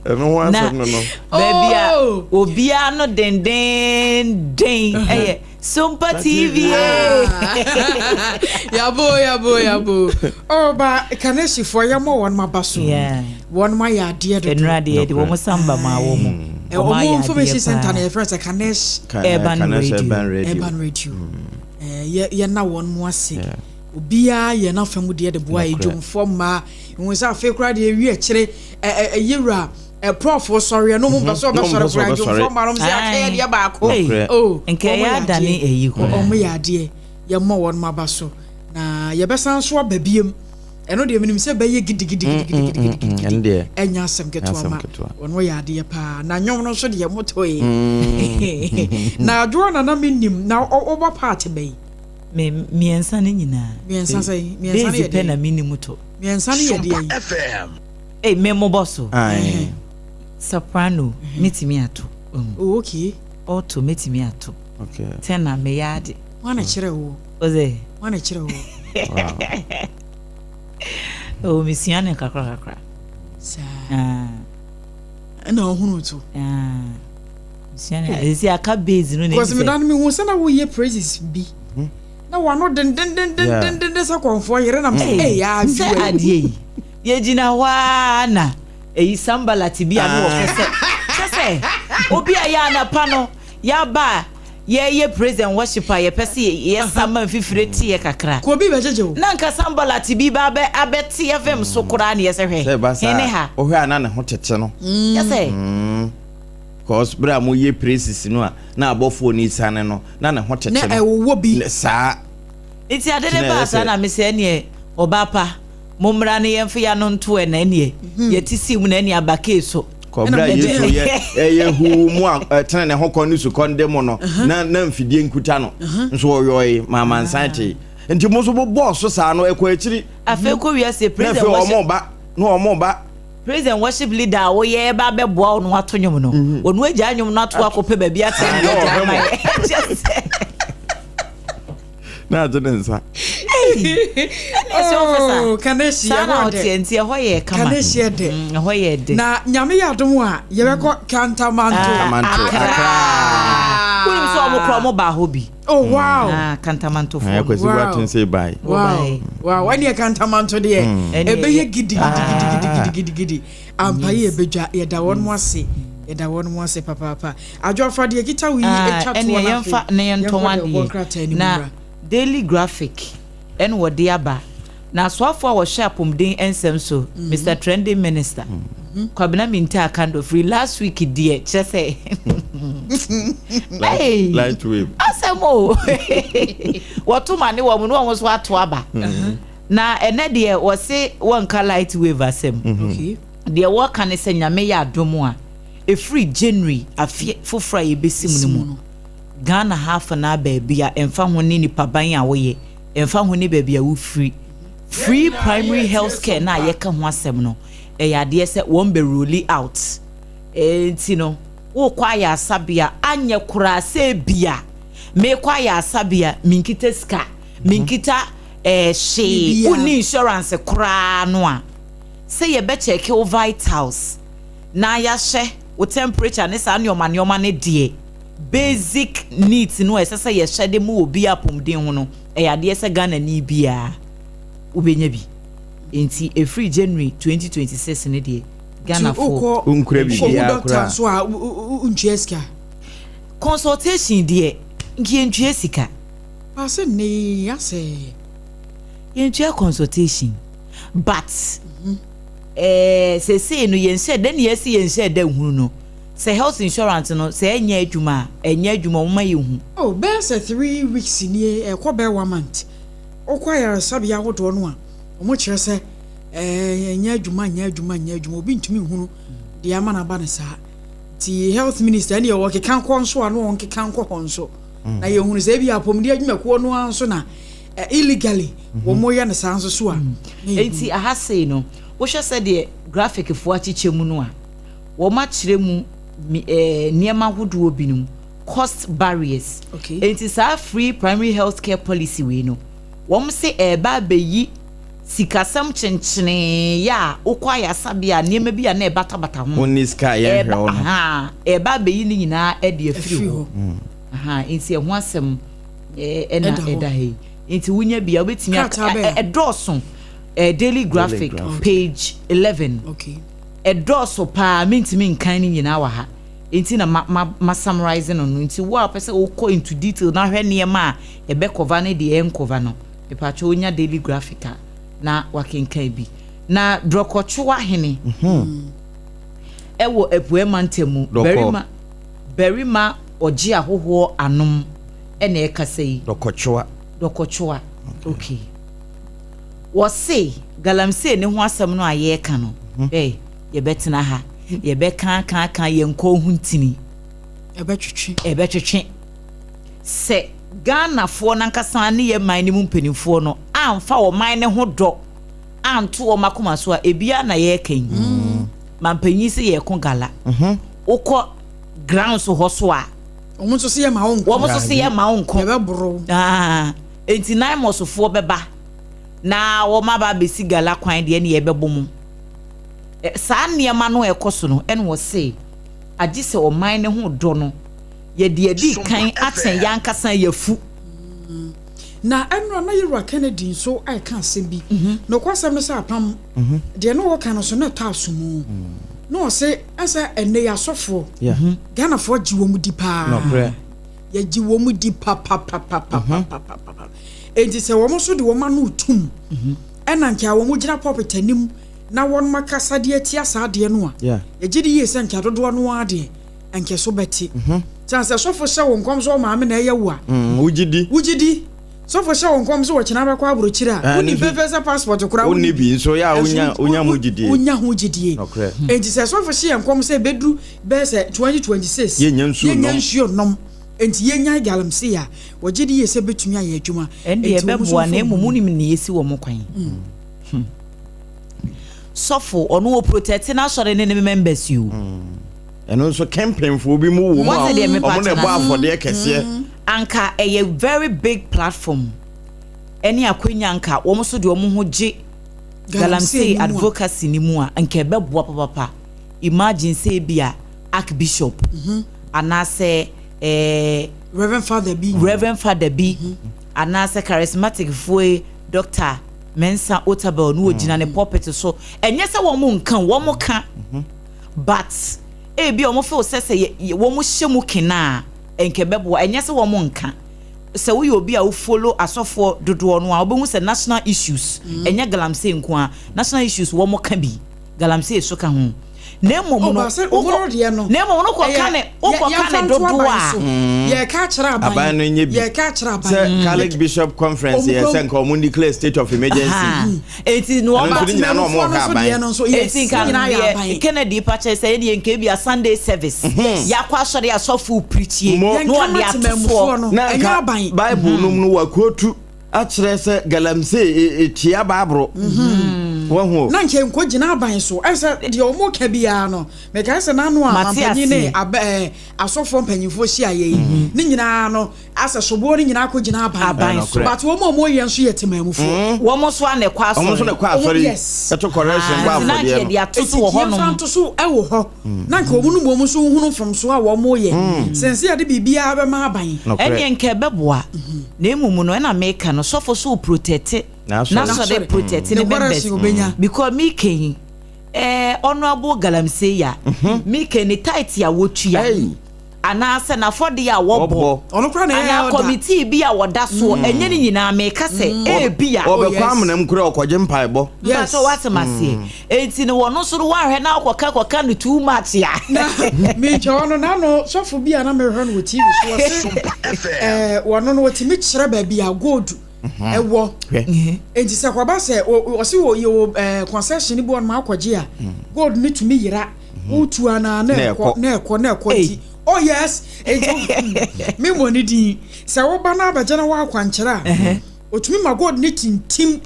Ɛno ho asɛm no no. Baabi a Oh! obiara no dendenden ɛyɛ Sompa TV. Yabo yabo yabo. Oh, ba Kaneshiefoɔ yɛmmɔ wɔn aba so. Wɔn ayɛ adeɛ dodo. Ɛnura deɛ de wɔn samba maa wɔn mu. Wɔn information center na yɛfrɛ sɛ Kanesh Urban Radio. Urban Radio. Yɛ yɛna wɔn mu ase. Obiara yɛ n'afa mu deɛ de boa edwomfoɔ mmaa. Wɔn sɛ afei koraa deɛ ewi akyire ɛ ɛ yɛwura prɔfo sɔre ɛno mo mpɛ sɛ ɔbɛsɔre koraa edwomfoɔ mmaa no sɛ akɛyɛ deɛ baako. Oh, nkɛ yɛ adane eyi koraa. Wɔn yɛ adeɛ, yɛmmɔ wɔn aba so na yɛbɛsan so aba biem. Ɛno deɛ menim sɛ bɛyɛ gidigidigidigidigidi, ɛnyɛ asɛm ketewa ma wɔn yɛ adeɛ paa. Na nnwom no nso deɛ motoe na adwoa na na menim na wobɔ part bɛyi. Me mmiɛnsa no nyinaa. Mmiɛnsa sɛ mmiɛnsa no yɛ deɛ. Base pɛ na menim to. Mmiɛnsa no yɛ deɛ yi. Ee, me mobɔ so. Soprano metumi ato. Oh, okay. Alto metumi ato. Okay. Tenor meyɛ ade. Wɔn na kyerɛ wo. Ɔsɛ. Wɔn na kyerɛ wo. Oh, mesua ne kakra kakra. Saa. Ɛna ɔhunu to. Mesua ne sisi aka base no na. Because me dan me hu sɛ na woyɛ praises bi. Na wano dendendendendenden sɛ kɔnfoɔ yere nam sɛ ɛyɛ adwoa. Sɛ adeɛ yi yɛgyina hɔ ara na eyi sambalat bi a no wɔpɛ sɛ kyɛ sɛ obi a yɛ anapa no yɛaba a yɛyɛ praise and worship a yɛpɛ sɛ yɛsa ma mfifire teɛ kakra. Kò obi bɛgyegye wo. Na nka sambalat bi ba abɛ abɛte fm so koraa ne yɛsɛ hwɛ. Sɛ ɛba saa hene ha. Wohwɛ a na ne ho tete no. Kyɛ sɛ. Cause bere a moyɛ praises no a na abɔfoɔ no siane no na ne ho tete no. Na ɛwowɔ bi. Saa. Nti ade ne baa saa na mesɛ ɛneɛ ɔbaa pa mommra ne yɛmfa yɛ ano nto ɛ na ɛneɛ yɛte sii mu na ɛneɛ aba kee so. Kɔbra Yesu yɛ ɛyɛ huu mu a ɛtene ne ho kɔ ne sukɔ nde mu no na na mfidie nkuta no nso ɔyɔe ma amansan tee. Nti mo nso mobɔɔ so saa no ɛkɔ akyiri. Afei kɔ wiase praise and worship. Na afei wɔn ba na wɔn ba. Praise and worship leader a woyɛ ba bɛboa wo no ato nnwom no. Wɔn agya nnwom no ato akɔpɛ baabi atena na agya ama yɛ. Kyɛ sɛ. Na agye ne nsa. Ɛne sɛ ɔfisa. Oh, Kaneshie, Saa na ɛhɔ dɛ. ɔteɛ nti ɛhɔ yɛ kama. Kaneshie dɛ. Ɛhɔ yɛ dɛ. Na Nyame yɛ adom a yɛbɛkɔ Kantamanto. Kantamanto, Accra. Wonim sɛ ɔmo korɔ ɔmo baa hɔ bi. Oh wow. Ah, Kantamantofoɔ no. Kwasi Wow. Boateng sɛ bye. Wow. Wow. Ɛne Kantamanto deɛ. Ɛne Ɛbɛyɛ ɛyɛ- gidi gidi gidi gidi gidi gidi. Ampa yi ɛbɛdwa, yɛda wɔn mo ase. Yɛda wɔn mo ase papaapa. Adwoafa deɛ kita wo yi Ah, atwa ɛne toɔ na yɛmfa afei na yɛntɔn yɛnkɔ deɛ ɔbɔ adeɛ. nkrataa no mu Na mmra. Daily Graphic ɛna wɔde aba. Na asoafoɔ a wɔhyɛ apɔmuden nsɛm so, Mr Trending Minister, Kwabena Mintah Akandoh firi last week deɛ kyerɛ sɛ Hey! Light wave. Asɛm o. Wɔto ma ne wɔn na wɔn nso ato aba. Na ɛnɛ deɛ wɔse wɔnka light wave asɛm. Deɛ wɔka ne sɛ Nyame yɛ adom a ɛfiri January afe foforɔ a yɛbɛsi mu no mu, Ghana ha afa no baabi a ɛmfa ho ne nipaban a woyɛ, ɛmfa ho ne baabi a wofiri, free primary health care na a yɛka ho asɛm no, ɛyɛ adeɛ sɛ wɔn bɛ roll out. Nti no wokɔ ayɛ asabea anyɛ koraa sɛ bia mekɔ ayɛ asabea menkita sika, menkita hwee, wonni insurance koraa no a, sɛ yɛbɛkyɛke wo vitals na yɛahyɛ wo temperature ne saa nneɛma nneɛma ne deɛ basic needs no a ɛsɛ sɛ yɛhyɛ de mu wɔ bi apɔmuden ho no, ɛyɛ adeɛ sɛ Ghana ni biara wobɛnya bi. Nti ɛfiri January 2026 ne deɛ Ghanafoɔ Wonkura biribiara doctor koraa. nso a wontua sika. Consultation deɛ nka yɛntua sika. Baasɛ nne yi asɛ. Yɛntua consultation, but seesei no yɛnhyɛ dɛ ne yɛsi yɛnhyɛ dɛ hunu no sɛ health insurance no sɛ ɛnyɛ adwuma a ɛnyɛ adwuma, ɔmo ma yɛhu. Oh, bɛyɛ sɛ 3 weeks nie, ɛkɔ bɛyɛ one month. Wokɔ ayaresabea ahodoɔ no a, ɔmo kyerɛ sɛ ɛnyɛ adwuma, nyɛ adwuma, nyɛ adwuma. Obi ntumi nhunu deɛ ama no aba no saa. Nti health minister ɛne yɛwɔ keka nkɔ nso a na wɔn keka nkɔ hɔ nso. Na yɛhunu sɛ ebi apɔmuden adwumakuo no ara nso na illegally wɔn yɛ no saa nso so a. Na yɛhunu. Nti aha sei no wohwɛ sɛdeɛ graphic foɔ akyekyɛ mu no a, wɔn akyerɛ mu nneɛma ahodoɔ binom, cost barriers. Nti saa free primary health care policy wei no, wɔn se ɛɛba abɛyi. Sikasɛm kyenkyenee yɛ a wokɔ ayaresabea a nneɛma bi a na ɛbatabata ho. Wonni sika a yɛnhwɛ wo no. Ahaa, ɛreba abɛyi ne nyinaa de afiri hɔ. Ahaa, nti ɛho asɛm ɛna ɛda ha yi. Nti wonya bi a wobɛtumi aka, ɛdɔɔso. Daily Graphic, page 11. Ɛdɔɔso paa, mentumi nkan ne nyinaa wɔ ha. Nti na ma ma ma summarize no no. Nti wo a wopɛ sɛ wokɔ into detail na hwɛ nneɛma a ɛbɛkɔva ne deɛ ɛnkɔva no, Mepakyɛw wonya Daily Graphic a na wakenkan bi. Na Drɔkɔtwewa hene ɛwɔ Apueɛ mantam mu, barima barima ɔgye ahohoɔ anom ɛna ɛkasa yi. Dɔkɔtwewa. Dɔkɔtwewa, okay. Wɔse galamsey ne ho asɛm no a yɛreka no, ɛ yɛbɛtena ha, yɛbɛka aka aka yɛn kɔn ho ntini. Ɛbɛtwetwe. Ɛbɛtwetwe. Sɛ Ghanafoɔ no ankasa ne yɛn man no mu mpanimfoɔ no amfa ɔman no ho dɔ anto wɔn akoma so a, ebi ara na yɛreka yi. Mampanyin sɛ yɛreko gala. Wokɔ grounds hɔ so a. Wɔn nso sɛ yɛma wo nko. Wɔn nso sɛ yɛma wo nko. Yɛbɛboro. Ah, enti Naimɔsfoɔ bɛba na wɔn aba abɛsi gala kwan deɛ ne yɛbɛbɔ mu. Saa nneɛma no a ɛkɔ so no, ɛna wɔse agye sɛ ɔman no ho dɔ no yɛde adi kan akyɛn yɛn ankasa yɛafu. Na ɛnora na Yewura Kennedy nso reka asɛm bi. Nokwasɛm ne sɛ apam deɛ na ɔreka no so na ɛtɔ aso mu. Na ɔse ɛsɛ ɛnɛ yi asɔfoɔ Ghanafoɔ gye wɔn di paa. Yɛgye wɔn di papapapapapapa. Enti sɛ wɔn nso de wɔn ano retum ɛna nka wɔn gyina pulpit anim na wɔn akasa de atia saa adeɛ no a, yɛgye di yie sɛ nka dodoɔ no ara deɛ ɛnkɛ so bɛte. Sɛ sɛ sɔfo hyɛ wo nkɔm sɛ ɔmaame na ɛyɛ wo a, wogye di. Wogye di. Sɔfo hyɛ wo nkɔm sɛ wɔkyena bɛkɔ aburokyire a, wonim pefee sɛ passport koraa wonni bi nso yɛ a wonya wonya ho gyidie. Wonya ho gyidie. Enti sɛ sɔfo hyɛ yɛn nkɔm sɛ ɛbɛduru bɛyɛ sɛ 2026 yɛnnya nsuo nnom. Yɛnnya nsuo nnom. Enti yɛnyae galamsey a, wɔgye di yie sɛ ɛbɛtumi ayɛ adwuma. Ɛnde ɛbɛboa na mmom wonim nea ɛsi wɔn kwan. Sɔfo, ɔno ɔprotɛte n'asɔre ne ne members yi o. Ɛno nso kɛmpɛnfoɔ bi mu wɔ mu a wɔn na ɛbɔ afɔdeɛ kɛseɛ. Mm. Anka ɛyɛ very big platform ɛne akwanya anka wɔn nso de wɔn ho gye galamsey advocacy ni mu a anka ɛbɛboa papapa. Imagine sɛ ebi a archbishop mm -hmm. anaasɛ eh, Reverend Father bi, Reverend Father bi mm -hmm. anaasɛ charismatic foe Doctor Mensa Otabil no wɔgyina ne mm. pulpit so ɛnyɛ sɛ wɔn nka wɔn ka. Mm -hmm. But ebia wɔn feel sɛ sɛ wɔn hyɛ mu kena a nka ɛbɛboa. Ɛnyɛ sɛ wɔn nka. Sɛ woyɛ obi a wo follow asɔfoɔ dodoɔ no a wobɛhu sɛ national issues mm. ɛnyɛ galamsey nko a national issues wɔn ka bi galamsey so ka ho. Na mmom no wokɔ na mmom no kɔka ne wokɔka ne dodoɔ a yɛka akyerɛ aban aban no nyɛ bi yɛka akyerɛ aban sɛ Catholic Bishop Conference yɛ sɛ nka wɔn declare state of emergency. Eti no Ɛno ɔba nso ne nyinaa na wɔn Temamufoɔ no hwɛ nso aban. deɛ no nso yes Eti nka ne nyinaa yɛ deɛ aban. Kennedy pa kyerɛ sɛ yɛdeɛ nka ebia Sunday service yɛakɔ asɔre asɔfo preachie Mo. na Yɛnka ɔde ma ato temamufoɔ soɔ. no Na ɛnyɛ nka aban. Bible no mu no wɔakotu akyerɛ sɛ galamsey e- etia Bible. Wahu o. Na nka nkɔ gyina aban so ɛsɛ deɛ wɔn ka biara no mekae sɛ n'ano a Mate mampanyin ne aseɛ. abɛ ɛɛ asɔfoɔ mpanyinfoɔ hyia yɛ yi ne nyinaa no Asɛ soboɔ no nyinaa kɔ gyina aban. Aban so. But wɔn a wɔn yɛ nso yɛ temanmufoɔ. Wɔn nso a na ɛkɔ asɔre. Wɔn nso na ɛkɔ asɔre. Yes. Ɛto correction bɔ Nti na afɔdeɛ nka no. yɛde ato so wɔ Eti hɔnom. yɛmfa nto so wɔ hɔ. Na nka wɔn no mmom nso nhunu mfomsoɔ a wɔn yɛ. Sen sɛ yɛde biribiara bɛma aban. Nokorɛ. Ɛneɛ nka ɛbɛboa. Na mmom no ɛna meka no sɔfo so protɛte n'asɔre protɛte ne members because meka yi eh, honourable galamsey ya meka ne tight a wotua. Anaasɛ n'afɔdeɛ a wɔbɔ, anaa kɔmitii bi a wɔda soɔ, mm. ɛnyɛ ne nyinaa meka sɛ mm. ebia. Ɔbɛkɔ oh, amena mu koraa ɔkɔgye mpaebɔ. Mpatsɔ wate ma seɛ. Mm. Eti no wɔn nso no wɔahwɛ na ɔkɔka kɔka no too much a. Na mentwa ɔno n'ano sɔfo bi a na mehwɛ no wɔ TV so ɔse ɛɛ wɔno no wɔtumi kyerɛ baabi a gold mhm. ɛwɔ. Eti sɛ kɔba sɛ ɔse wɔ yɛ wɔ ɛɛ concession bi wɔn ma akɔgye a mm. gold ne tumi yera. Wotu anaa na ɛkɔ na ɛkɔ na ɛkɔ nti oh yes nti me mmɔ ne din sɛ woba na abɛgye na woakwankyerɛ a otumi ma gold ne tintim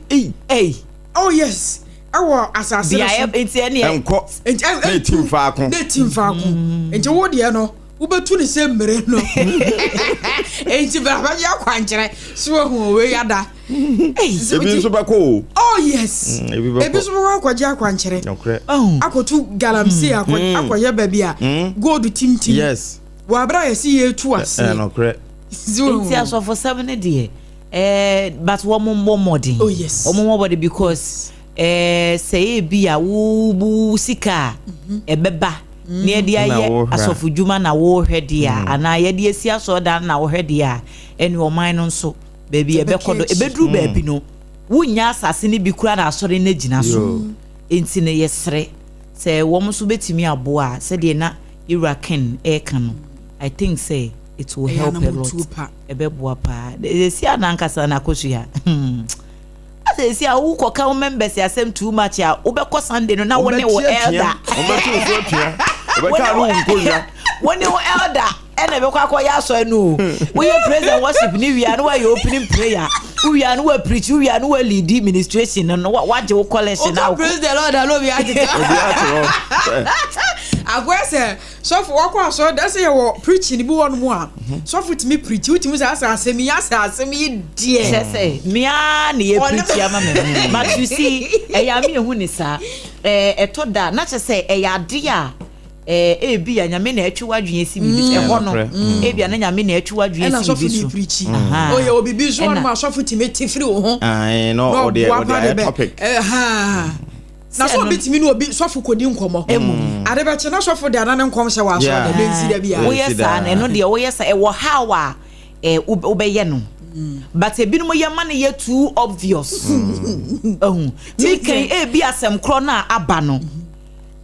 oh yes ɛwɔ asase no so nti ɛneɛ ɛnkɔ nti na etim faako na etim faako nti wo deɛ no. Wobɛtu ne sɛ mmire no. Enti bra bɛgye akwankyerɛ. So wahu wei ada. Ebi nso bɛkɔ o. Oh yes. Ebi bɛkɔ. Ebi nso bɛkɔ akɔgye akwankyerɛ. Nokorɛ. Akɔtu galamsey akɔ akɔyɛ baabi a gold timtim. Yes. Wɔ abere a yɛsi yɛtu aseɛ. Nokorɛ. Nti asɔfosɛm no deɛ ɛɛ but wɔn mmɔ mmɔden. Oh yes. Wɔn mmɔ mmɔden because ɛɛ sɛ ebi a wo wo sika a ɛbɛba na yɛde ayɛ asɔfodwuma na wɔrehwɛ deɛ a anaa yɛde asi asɔredan na wɔhwɛ deɛ a, ɛne ɔman no nso baabi ɛbɛkɔ do ɛbɛduru baabi no wonnya asase no bi koraa na asɔre no agyina so. Nti no yɛsrɛ sɛ wɔn nso bɛtumi aboa a, sɛdeɛ na yɛwura Ken ɛreka no, I think sɛ it will help a lot, ɛbɛboa paa. Ɛsi a nankasa na akosua Sɛsi a wo kɔ ka wo members asɛm too much a, wo bɛkɔ Sunday no na wo ne wo elder. Wo ne wo elder ɛna ɛbɛkɔ akɔyɛ asɔre no o. Woyɛ praise and worship ne wia no wayɛ opening prayer. Wo wia no wa preach, wo wia no wa lead ministration no, wagye wo collection na. Praise the Lord na obi atete. Obi ate hɔ. Akɔyɛ sɛ Sɔfo wakɔ asɔre da sɛ yɛwɔ preaching bi wɔ nom a sɔfo tumi preach, wotumi sɛ asɛ asɛm yi asɛ asɛm yi deɛ. Kyɛ sɛ me ara na yɛ preach ama me ho, but you see ɛyɛ a me ehu ne saa, ɛɛ ɛtɔ da na kyɛ sɛ ɛyɛ ade a ɛɛ ebi a Nyame na ɛtwe w'adwene esi biribi so ɛhɔ no, ebi a na Nyame na ɛtwe w'adwene esi biribi so. Ɛna sɔfo ni preach, oyɛ wɔ biribi so ɔnom a sɔfo tumi te firi wo ho. Ae na ɔde ɔde ayɛ topic. Ɛhaa. Na sɛ obi tumi ne obi sɔfo kɔdi nkɔmmɔ. Mmom. Ade bɛkye na sɔfo de ana ne nkɔm hyɛ wɔ asɔre dɛm ɛnsi da biara. Woyɛ saa no ɛno deɛ woyɛ saa ɛwɔ how a eh, wobɛyɛ no. But ebinom yɛ ma no yɛ too obvious. Ahu. Mekan ebi asɛm korɔ no a aba no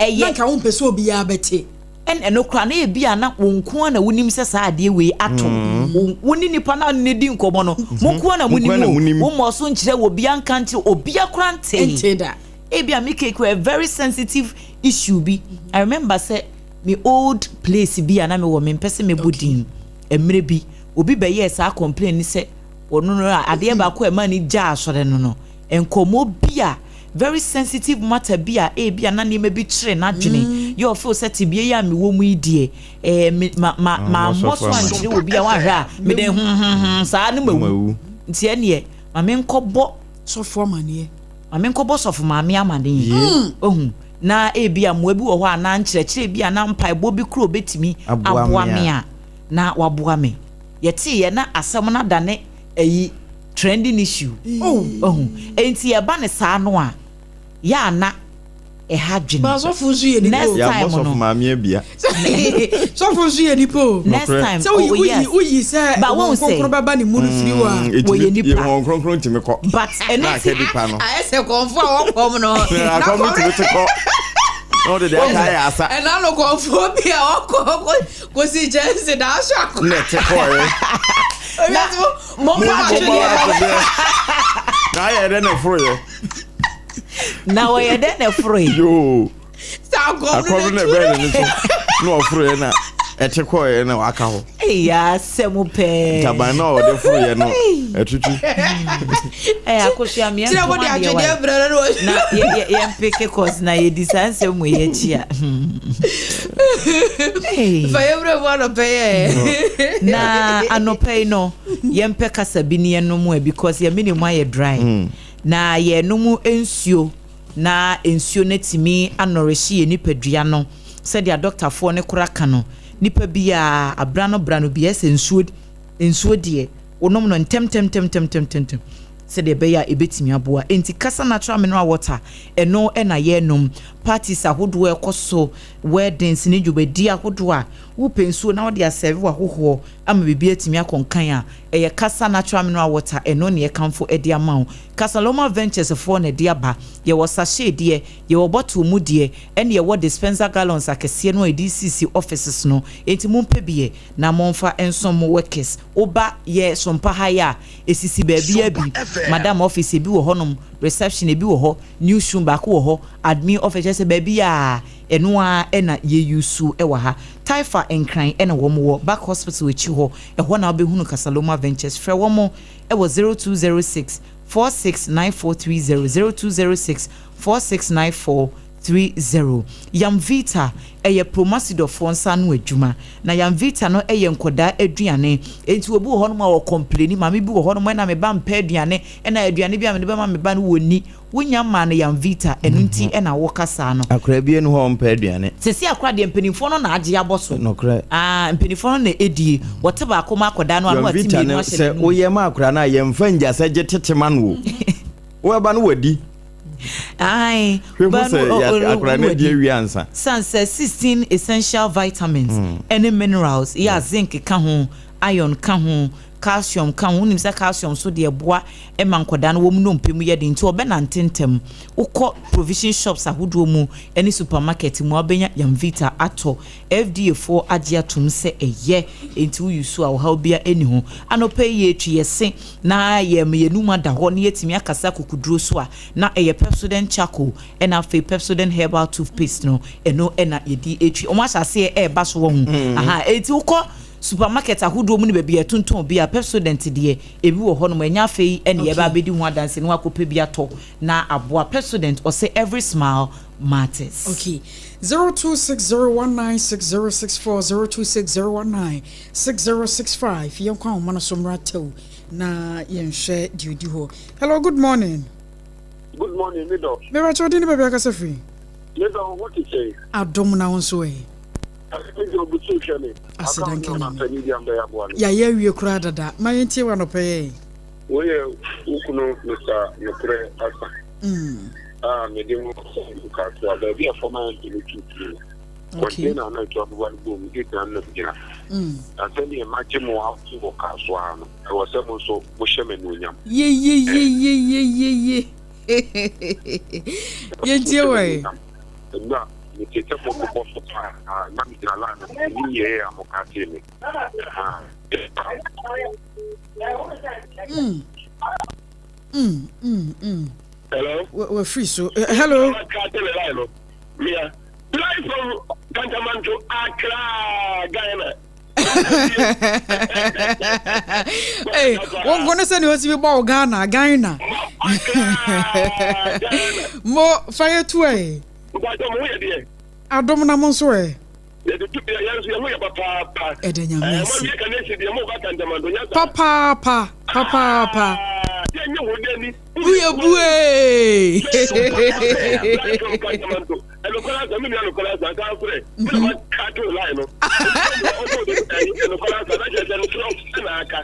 ɛyɛ. Na nka wompɛ sɛ obiara bɛte. Ɛna ɛno koraa na ebi a na wo nko ara na wonim sɛ saa adeɛ wei ato wo. Wo ne nipa no a ne di nkɔmmɔ no, mo nko ara na monim o. Wo mmɔ so nkyerɛ wɔ obiara nka nkyerɛ obiara koraa ntee. Ntee da. Ebi a me cake a very sensitive issue bi. I remember sɛ me old place bi a na mewɔ, mempɛ sɛ mɛbɔ din. Mmerɛ bi, obi bɛyɛɛ saa complain no sɛ ɔno no adeɛ baako a ɛma ne gyaa asɔre no no, nkɔmmɔ bi a very sensitive matter bi a ebi a na nneɛma bi kyere n'adwene, yɛ ɔfeel sɛ tebea yi a mewɔ mu yi deɛ, ɛɛ me ma ma mammɔ so ankyerɛ obi a wanhwɛ a mede huhuhu saa no mawu. Nti ɛneɛ ma menkɔbɔ sɔfo amaneɛ. Ma menkɔbɔ sɔfo maame amaneɛ. Ohu, na ebi a mmoa bi wɔ hɔ anaa nkyerɛkyerɛ bi anaa mpaebɔ bi koro obetumi aboa me a, na waboa me. Yɛteeɛ na asɛm no adane ayi trending issue. Ohu, enti ɛba no saa no a, yɛ a na ɛha dwene. Ba sɔfo nso yɛ nipa o. Next time no. Sɔfo maame abia. Sɔfo nso yɛ nipa o. Next time. Sɛ woyi woyi woyi sɛ wɔn kronkron bɛba ne mu no firi hɔ a. Wɔyɛ nipa. Wɔn kronkron tumi kɔ. But ɛno ti. Nipa no. Ayɛ sɛ kɔnfo a wɔkɔm no. Akɔm no tumi te kɔ. Na ɔde deɛ aka ayɛ asa. Ɛna no kɔnfo bi a wɔkɔ kɔsi kyɛnse na aso akɔ. Na ɛte kɔɛ. Na mo mpa atwedeɛ. Na ayɛ dɛ na ɛforo yɛ. Na wɔyɛ dɛ na ɛforo yi. Yoo. Sɛ akɔm no na ɛbɛn ne so na ɔforo yɛ na ɛte kɔɛ na waka hɔ. Eyi asɛm pɛɛ. Ntaban na ɔde foro yɛ no ɛtutu. Ɛyɛ akosua mmiɛ ntoma deɛ wa na yɛn peke kɔs na yɛdi saa nsɛm wɔ yɛ akyi a. Fa yɛ wura mu anɔpɛ yɛ. Na anɔpɛ yi no yɛn pɛ kasa bi ne yɛn nom ɛ because yɛn mene mu ayɛ dry. Na yɛnom nsuo na nsuo no atumi anɔrehye yɛn nipadua no sɛdeɛ adɔktafoɔ no kora ka no. Nipa biara abra no bra no biara sɛ nsuo nsuo deɛ wonom no ntɛmntɛmntɛmntɛmntɛm sɛdeɛ ɛbɛyɛ a ɛbɛtumi aboa. Enti Kasa Natural Mineral Water ɛno na yɛnom. Parties ahodoɔ a ɛkɔ so, weddings ne dwumadie ahodoɔ a wopɛ nsuo na wode asɛve w'ahohoɔ ama biribi atumi akɔ nkan a, ɛyɛ Kasa Natural Mineral Water, ɛno na yɛkamfo de ama wo. Kasaloma Ventures foɔ na ɛde aba. Yɛwɔ sachet deɛ, yɛwɔ bottle mu deɛ, ɛna yɛwɔ dispenser gallons akɛseɛ no a yɛde sisi offices no. Enti mompɛ bi ɛ na momfa nsom mo workers. Woba yɛ Sompa ha yi a, ɛsisi baabiara bi. Madam office ebi wɔ hɔnom, reception ebi wɔ hɔ, newsroom baako wɔ hɔ, admin office, kyerɛ sɛ baabiara ɛno ara na yɛ use wɔ ha. Taifa Nkran na wɔn wɔ, Back Hospital akyi hɔ, ɛhɔ na wobɛhunu Kasaloma Ventures. Frɛ wɔn wɔ 0206 469430, 0206 469430. 30. Yamvita yɛ Promasidɔfoɔ nsa ano adwuma. Na Yamvita no yɛ nkwadaa aduane. Enti obi wɔ hɔnom a ɔkɔmpleni, maame bi wɔ hɔnom ɛna me ba mpɛ aduane, ɛna aduane bi a mede bɛma me ba no wɔnni. Wonya mmaa no Yamvita, ɛno nti ɛna woka saa no. Akwadaa bi ɛni hɔ a ɔmpɛ aduane. Sɛsi akora deɛ mpanimfoɔ no na agye abɔ so. Nokorɛ. Ah, mpanimfoɔ no na ɛdie. Wɔte baako ma akwadaa no a na wate Yamvita mmienu no ahyɛ sɛ n'anum. woyɛ ma akwadaa no a yɛmfa ngyasɛ gye tete ma no o. Wobɛba no wadi. Ae, Hwɛ hu ba no sɛ ɔ- yɛ ɔ- akwadaa no adi wadi. awie ansa. San sɛ 16 essential vitamins ɛne minerals yɛ a zinc ka ho, iron ka ho, calcium ka ho. Wonim sɛ calcium so deɛ ɛboa ma nkwadaa no wɔn nnompe mu yɛ den nti wɔbɛnante ntɛm. Wokɔ provision shops ahodoɔ mu ne supermarket mu a wobɛnya Yamvita atɔ. FDA foɔ agye atom sɛ ɛyɛ nti wo use a ɔhaw biara ɛni ho. Anɔpa yi yɛretwi yɛse na yɛma yɛnum ada hɔ na yɛatumi akasa akokoduro so a na ɛyɛ Pepsodent charcoal ɛna afei Pepsodent herbal toothpaste no ɛno ɛna yɛde retwi. Wɔn ahyɛ aseɛ ɛreba so wɔ ho. Aha enti wokɔ supermarket ahodoɔ mu ne baabi a yɛtontɔn bi a Pepsodent deɛ ebi wɔ hɔnom ɛnyɛ afei ɛna yɛba abɛdi ho adanse na wakɔpɛ bi atɔ na aboa Pepsodent ɔsɛ every smile matters. Okay. 0260196064 0260196065 yɛnkɔ ahoma no so mmra tɛw na yɛnhwɛ deɛ ɔdi hɔ. Hello, good morning. Good morning, me dɔ. Mebakyɛ wodin ne baabi akasa firi? Me dɔ, wo ho te sɛn? Adom na wo nso ɛ? Me dɔ, gu so hwɛ me. Aseda Aka nka wo ne Nyame. ɔmampanin bi a mbɛyɛ aboa me. Yɛayɛ awie koraa dada. Ma yɛntie wo anɔpa yi. Wei yɛ wo kunu Mister Nokorɛ Asa a mede mo sɛ nkasoa baabi a fam ayɛ ntɛm tu tiri no. Container na ɛtu aboba no bom gate ano na megyina. Na sɛdeɛ magye mo ato wɔ kasoa no, ɛwɔ sɛ mo nso mohyɛ me anuonyam. Yeyeyeyeyeye. Yɛntie wɔ ɛ. Nnura mete sɛ mo bobɔ so paa na megyina line no so menim yɛ a moka tee me. Hello. Wafiri so. Hello. Mia. Live from Kantamanto, Accra, Ghana. Hey, wɔn kɔn sɛ ni o ti bi bɔ Ghana, Ghana. Mo fa yɛ tu ɛ. Adom na mo nso ɛ. Yɛde to bia yɛn nso yɛn ho yɛ papaapa. Ɛda Nyame Ɛɛ ase. mo awie ka ne si deɛ mo ba kantamanto nyɛ saa. Papaapa papaapa. Ah, yɛn nyɛ wo dɛ ni. Bue bue. Live from kantamanto. Ɛnokwara asa mi nua nokwara asa nka afrɛ. Mi na ma ka to line no. Ɛnokwara asa na kyerɛ sɛ nokorɛ ɛna aka.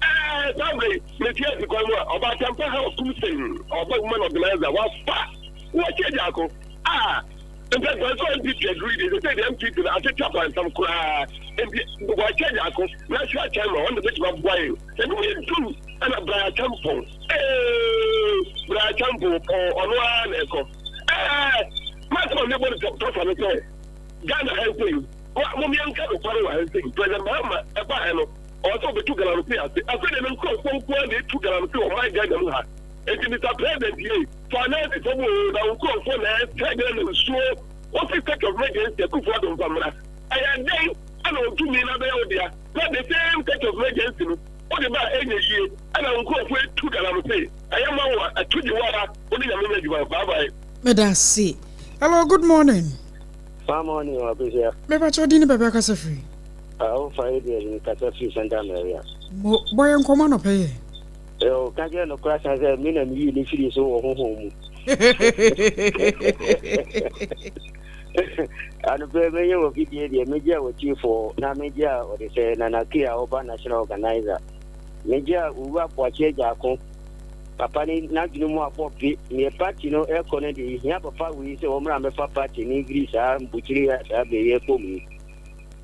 Ɛɛ saa bere yi me ti asi kwan mu a ɔba atampa ha ɔkum sɛn ɔba woman organizer wafa wɔkyɛ gyaako. Ah. Mpɛmpɛnso a NPP aduru yi deɛ, sɛsɛi deɛ NPP no atete apansam koraa, nti Boakye Agyarko, National Chairman, ɔno na bɛtumi aboa yɛn. Ɛno yɛ duru ɛna Brian Acheampong, ee Brian Acheampong, ɔno ara na ɛkɔ. Ɛɛ m'asɛm a mebɔ no tɔfa no sɛ, Ghana ha nsei, mom yɛnka nokware wɔ ha nsei, President Mahama ɛbaeɛ no, ɔwɔ sɛ ɔbɛtu galamsey ase, afei deɛ ne nkurɔfoɔ nko ara na ɛtu galamsey wɔ ɔman Ghana mu ha, nti Mister President yei, Fa Nancy fam oo na wo nkurɔfoɔ na ɛsɛ Ghana nsuo Wosi state of emergency Akufo Addo mfa mmra Ɛyɛ dɛn ɛna wo tumi no abɛyɛ wo dea na the same state of emergency no wode ba a ɛnyɛ yie ɛna wo nkurɔfoɔ ɛtu galamsey ɛyɛ ma wo a ɛto gye wo ara wode Nyame nyɛ adwuma Bye bye. Meda ase. Hello, good morning. Fine morning, Akosua. Me pacho din ne baabi akasa firi. Ah, wo fa Adrian me kasa firi Santa Maria. Mo bɔ yɛn nkɔmɔ anɔpɛ yɛ. Eo, ka kyerɛ no koraa san sɛ me na meyii no firii so wɔ honhom mu. Anɔpa yi mɛyɛ wɔ fidie deɛ megye a wɔtiefoɔ na megye a ɔde sɛ Nana K a ɔba national organizer. Megye a Owura Boakye Agyarko papa ne n'adwene mu abɔ pe neɛ party no ɛkɔ no deɛ yɛhia papa wei sɛ ɔmmra mmɛfa party no mfiri saa mpokyire a saa berɛ yi ɛkɔ mu yi.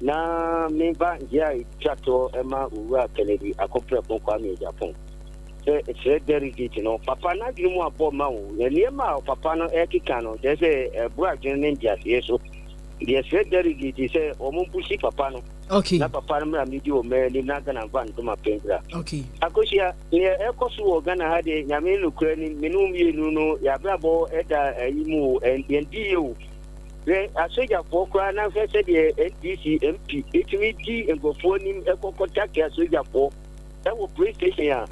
Na memfa nkyea a etwa toɔ mma Owura Kennedy Akopreko Kwame Agyapong sɛ srɛ delegate no papa n'adwene mu abɔ ma o na nneɛma a papa no ɛkeka no kyerɛ sɛ ɛboro adwene ne nteaseɛ so deɛ srɛ delegate sɛ wɔn mpusi papa no okay. na papa no mmra mmɛdi wɔn anim na Ghana mfa ntoma pɛnkura okay. Akosua neɛ ɛkɔ so wɔ Ghana ha deɛ Nyame nokorɛ ni me ne wo mmienu no yɛabrabɔ ɛda ayi mu o yɛn di yie o Hwɛ asogyafoɔ koraa na hwɛ sɛdeɛ NDC MP tumi di nkurɔfoɔ anim kɔ kɔtake asogyafoɔ wɔ police station a.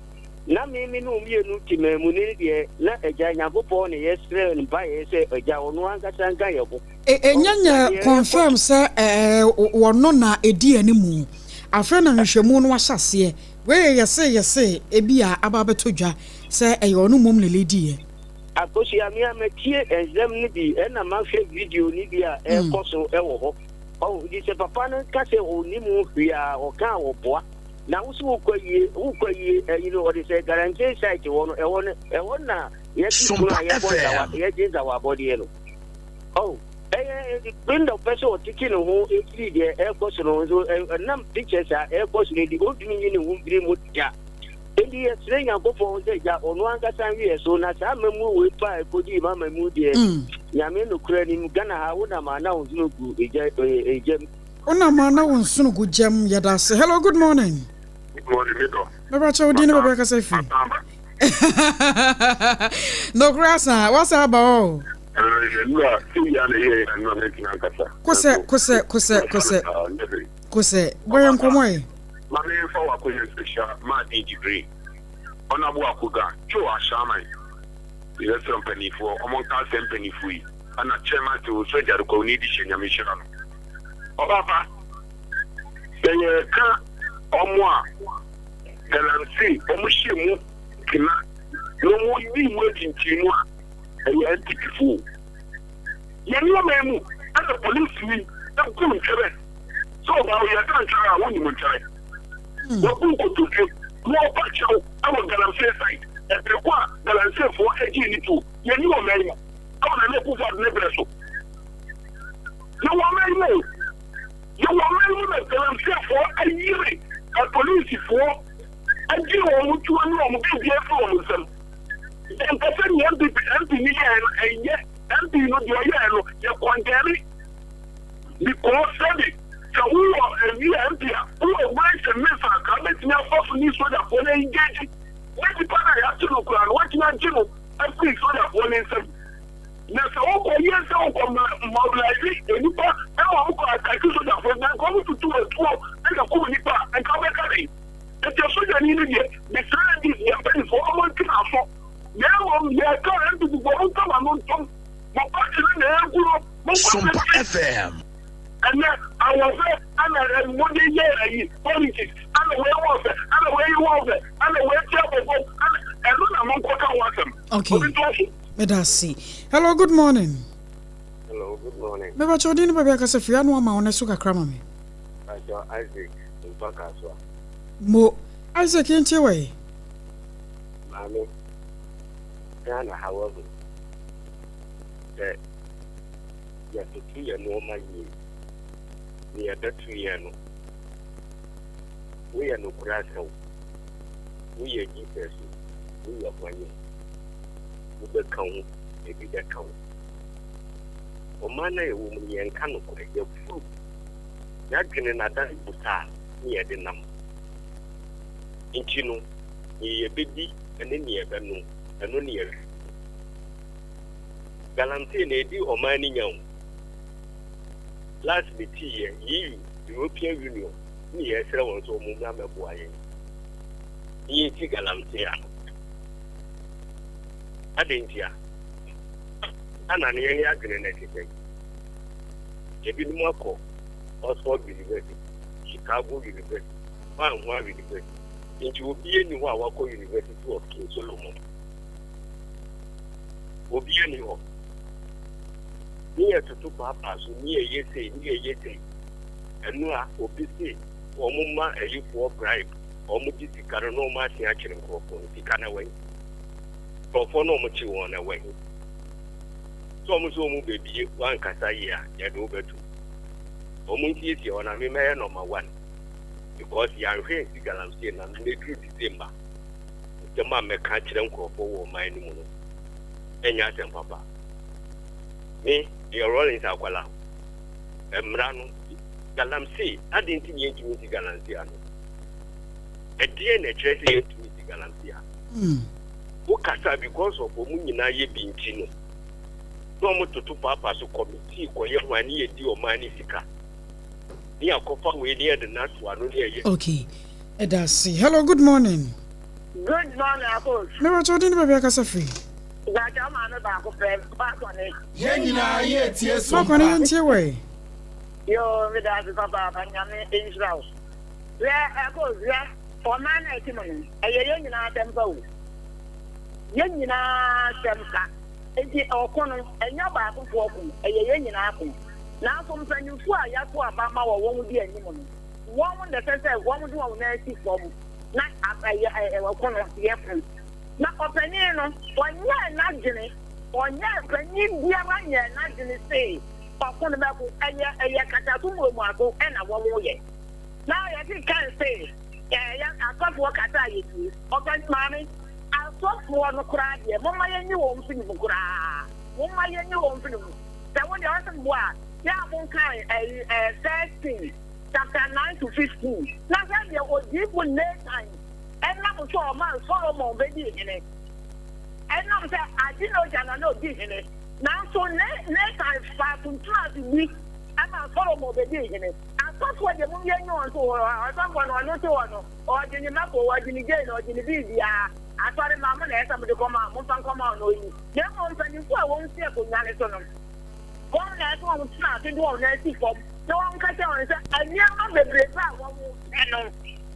Na me me ne wo mmienu temaamuni no deɛ, na Agya Nyankopɔn na yɛsrɛ no mpaeɛ sɛ Agya ɔno ankasa nka yɛn ho. Ɛnyɛ nyɛ confirm sɛ wɔno na ɛdi animu. Afei na nhwehwɛmu no ahyɛ aseɛ. Wei yɛ yɛse yɛse ebi a aba abɛtɔ dwa sɛ ɛyɛ ɔno mmom na ɛlidiiɛ. Akosua, me a matie nsɛm no bi ɛna mahwɛ video no bi a ɛrekɔ so wɔ hɔ. Ɔho, nti sɛ papa no ka sɛ ɔnnim ho hwee a, ɔka a ɔboa. Na wo so wokɔ ayie, wokɔ ayie, ayi no ɔde sɛ guarantee site hɔ no, ɛhɔ no, ɛhɔ na yɛte funu a yɛbɔ nzawa, yɛgye nzawa abɔdeɛ no. Ɔho, ɛyɛ Brenda pɛ sɛ ɔtete ne ho firi deɛ ɛrekɔ so no nso, ɛnam pictures a ɛrekɔ so no nti, ɔntumi nyi ne ho mfiri mu da. Enti yɛsrɛ Nyankopɔn sɛ gya ɔno ankasa nweɛ so na saa amammuo wei pa a ɛkɔdii m'amammuo deɛ Nyame nokorɛ nim Ghana ha wonam a na wo nsono gu egya gyam. Wonam a na wo nsono gu gyam yɛdase hello good morning. Good morning me dɔ. Mepakyɛ wo din ne baabi akasa firi. Nokorɛ asa wasa aba hɔ o. Nnura sɛ wia na ɛyɛ yɛ nnura mɛntumi ankasa. Kosɛ kosɛ kosɛ kosɛ kosɛ bɔ yɛn nkɔmɔ ɛ. Ma me nfa w'akonya nhyira Maadin Jibril, Honourable Akoga, Joe Ashraman, yɛbɛsrɛ mpaninfoɔ ɔmo nka asɛm mpaninfoɔ yi ɛna Chairman Tewoso Agyarko ne di hyɛ Nyame nhyira no. Ɔbaapa, sɛ yɛreka ɔmo a galamsey ɔmo hyɛ mu kena na ɔmo yi mu akyinkyini mu a, ɛyɛ NPP foɔ o. Yɛn nneɛma yi mu ɛna polisini egu ntwɛrɛ. Sɛ ɔbaa wo yɛka ntwɛrɛ a wonim ntwɛrɛ. Wabu nkotodwe na ɔpa kyɛw wɔ galamsey site. Ɛbere ko a galamseyfoɔ gyee ne tuo. Yɛnni ɔman yi mu ɛwɔ Nana Akufo Addo ne berɛ so. Yɛwɔ ɔman yi mu o. Yɛwɔ ɔman yi mu na galamseyfoɔ ayere apolisifoɔ agye wɔn tuo ne wɔn biribiara afiri wɔn nsam. Yɛmpɛ sɛ nea NPP MP no yɛɛ no ɛnyɛ MP no deɛ ɔyɛɛ no yɛ kɔndɛme. Because sɛbi sɛ wowɔ ɛyi MP a wowɔ ways and means a ka bɛtumi afa so ne sogyafoɔ no engage na nipa no a yɛakye no koraa no woatumi agye no afiri sogyafoɔ no nsam. Na sɛ wokɔ yɛ sɛ wokɔ mobilize nnipa ma wɔn kɔ atake sogyafoɔ na nka wɔn tutu atuo na kum nnipa a nka wobɛka dɛn? Nti sogyani no deɛ mesrɛ NDC yɛn mpanimfoɔ wɔn ntwe n'aso na mmom yɛka NPP foɔ monka mo ano ntom mo party no na ɛgu no. Sompa FM. Ɛnɛ awɔfɛ ɛna mode yɛ ayi politics ɛna wei wɔ fɛ ɛna wei wɔ fɛ ɛna wei ti abɔfɔ ɛna ɛno na monkɔka ho asɛm. Okay. Obi to so. Meda ase. Hello, good morning. Hello, good morning. Meba kyɛ odin ne baabi akasa firi ano ama wo ne so kakra ma me. Pastor Isaac Mpakaswa. Mo Isaac yɛntie wɔ yi. Maame, Ghana ha wahu. Sɛ yɛtoto yɛn nnoɔma yie, nea ɛbɛto yɛn no, woyɛ nokorɛ asɛ wo, woyɛ Jesus o, woyɛ hwan o, wobɛka ho, ebi bɛka wo. Ɔman no a yɛwɔ mu no, yɛnka nokorɛ, yɛforo, yɛadwene no adan botaa ne yɛde nam. Nti no, nea yɛbɛdi ne nea yɛbɛnom, ɛno ne yɛhwɛ. Galamsey na edi ɔman no nya o. Last me tii yɛ, EU, European Union, ne yɛsrɛ wɔn sɛ wɔn mmra mmɛboa yɛn ne yɛnsi galamsey ano. Adɛn ntia? Ghana no yɛn adwene no ɛte sɛn? Ebinom akɔ Oxford University, Chicago University, Manhua University, nti obi nni hɔ a wakɔ University of King Solomon. Obiara nni hɔ. Ne yɛ toto paapaa so, ne yɛ yɛ sei, ne yɛ yɛ sei. Ɛno a obi se wɔn ma ayifoɔ bribe, wɔn gye sika no na wɔn asen akyere nkurɔfoɔ no. Sika no ɛwɔ he? Nkurɔfoɔ no a wɔn kye wɔn no ɛwɔ he? Sɛ wɔn sɛ wɔn bɛbie wankasa yie a, yɛde wo bɛto. Wɔn nsiesie hɔ na me mɛyɛ number one because yɛanhwɛ ansi galamsey na mɛduru December. Nsɛm a mɛka akyerɛ nkurɔfoɔ wɔ ɔman no mu no nyɛ asɛm papa. Me, meyɛ Rawlings akwadaa. Mmara no, galamsey, adɛn nti na yɛntumi nsi galamsey ano? Ɛdeɛn na ɛkyerɛ sɛ yɛntumi nsi galamsey ano? Wokasa because of wɔn nyinaa yɛ bi nti no, na wɔn toto paapa so committee kɔyɛ ho a ne yɛdi ɔman no sika. Ne yɛakɔfa wei ne yɛde no ato ano ne yɛyɛ. Okay. Ɛda ase. Hello, good morning. Good morning Akos. Me pakyɛ wo din ne baabi akasa firi. Mpakyɛ wo maame baako pɛ Bakɔne. Yɛn nyinaa yɛ tie so Bakɔne yɛn tie wɔ. Yoo meda ase papaapa Nyame nhyira wo. Hwɛ Akos hwɛ ɔman no a ɛte mu no ɛyɛ yɛn nyinaa asɛm pa o. Yɛn nyinaa asɛm pa. Nti ɔko no ɛnyɛ ɔbaakofoɔ ko ɛyɛ yɛn nyinaa ko. Nanso mpanyinfoɔ a yɛato aba ama wɔ wɔn di anim no wɔn na ɛsɛ sɛ wɔn de wɔn nan si fam na ɛyɛ ɔko no yɛko. Na ɔpanin no, ɔnyɛɛ n'adwene, ɔnyɛɛ, panin biara nyɛɛ n'adwene se ɔko no bɛko. Ɛyɛ, ɛyɛ kataso mmuamuaso na wɔyɛ. Na yɛte kan se, ɛyɛ asɔfoɔ kasa a yɛtie. Ɔpanin, maame, asɔfoɔ no koraa deɛ, momma yɛnyi wɔn mfiri mu koraa. Momma yɛnyi wɔn mfiri mu. Sɛ wo deɛ ɔse mboa a, yɛ a monkan ɛyi, ɛɛ, First King chapter 9 to 15. Na hwɛ deɛ odiyifo Nathan Ɛnam sɛ ɔmaa Solomon bɛdii hene, ɛnam sɛ Adonijah na na ɔdi hene, nanso Nathan faa kuntunu ase bi ma Solomon bɛdii hene. Asɔfoɔ deɛ mom yɛnyi wɔn nto hɔ, ɔsɔfoɔ no ɔno te hɔ no, ɔgye ne mako, ɔgye ne gyeene, ɔgye ne biribiara. Asɔre mma mo na ɛsɛ sɛ mode kɔma a, momfa nkɔma ɔno ɔnyi. Na mmom mpanimfoɔ a wɔsi akonnwa no so no, wɔn na ɛsɛ wɔn tena ase de wɔn nan si fam na wɔnka kyerɛ wɔn sɛ nneɛma bebrebe a wɔpɛ no,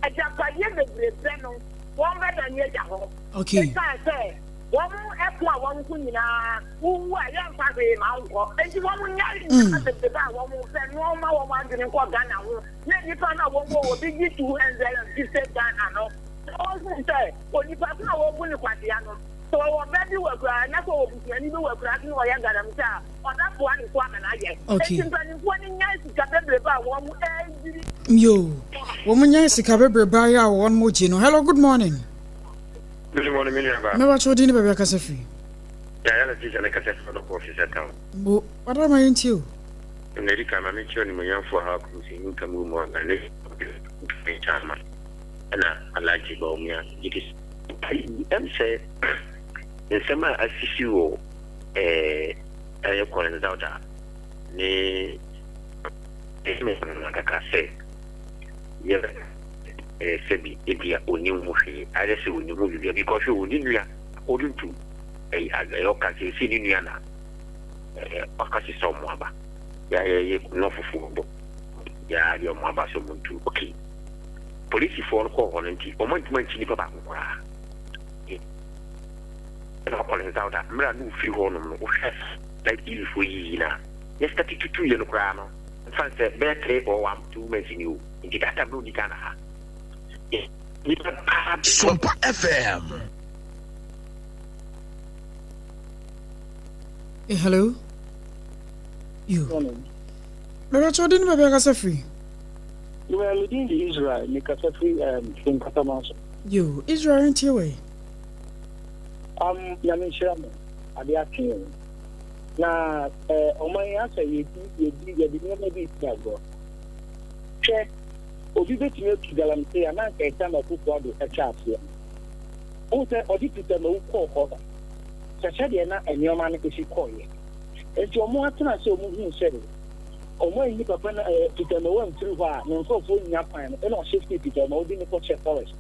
agyapadeɛ bebrebe no, wɔbɛdane agya hɔ. Okay. Ɛsiane sɛ wɔn ɛko a wɔn ko nyinaa wowu a yɛmfa hwee ma nkɔ. Enti wɔn nya nneɛma bebrebe a wɔn pɛ no wɔn ma wɔn adwene nkɔ Ghana ho na nnipa no a wɔn wɔ obi gye 250 Ghana no na wɔn hu sɛ onipa ko a wɔbu no kwasea no sɛ ɔwɔ ba bi wɔ akuraa na sɛ ɔwɔ busuani bi wɔ akuraa ase na ɔyɛ galamsey a ɔbɛboa ne so ama no ayɛ. Okay. Enti mpanimfoɔ no nyae sika bebrebe a wɔn ɛrediri. Yo, wɔn nyae sika bebrebe ayɛ a wɔn mo gye no. Hello, good morning. Good morning, me nua ba. Mɛba kyɛw din ne baabi akasa firi. Yaya na teacher ne kasa firi ɔdɔkɔ officer town. Mo, wadara ma yɛntie o. Na edi kan ma me kyerɛ onimuonyamfoɔ ha kɔmhyɛni ntam wɔ mu a ne nkyɛn ɛna Alhaji Bawumia gyidi Ayi, ɛm sɛ nsɛm a asisi wɔ ɛɛ ɛyɛ Collins Dauda ne kakra sɛ yɛ ɛɛ sɛbi ebia onim ho hwee ayɛ sɛ onim ho biribi because hwɛ oni nua according to ɛyɛ ɛyɛ ɔka sɛ esi ne nua na ɛɛ ɔka sɛ sɛ ɔmo aba yɛ yɛ yɛ nɔfofoɔ bɔ yɛ adeɛ ɔmo aba sɛ ɔmo ntu okay. Polisifoɔ no kɔɔ hɔ no nti, wɔn antumi ankyi nipa baako koraa. Ɛna ɔkɔ ne nsa da mmerɛ a na ɔfiri hɔ nom no, wohwɛ live TV foɔ yiyi no a, yɛ start tutuiɛ no koraa no, mfa nsɛ bɛyɛ 3 or 1 2 months ni o, nti that time na ɔni Ghana ha. Nipa paa Sompa FM. Eh, hello. You. Mɛbɛkyɛ ɔde ne baabi akasa firi. Well, me din de Israel, me kasa firi um, Nkatamanso. Yo, Israel ntie wei. Um, Nyame nhyira mo, ade akye o. Na eh, ɔman yi asɛ yɛdi yɛdi yɛde nneɛma bi di agorɔ. Hwɛ, obi bɛtumi atu galamsey a na anka ɛsɛ ama Akufo Addo ɛhyɛ aseɛ no. Wohu sɛ ɔde Peter Mawu kɔɔ hɔ no, sɛ sɛdeɛ na nneɛma no ɛsi kɔeɛ. Nti ɔmo atena ase ɔmo huu sɛ Ɔmo anyi papa no ɛɛ Peter Mawua amfiri hɔ a ne nkorɔfoɔ nnya kwan no ɛna ɔshiftii Peter Mawua de no kɔ hyɛ forest.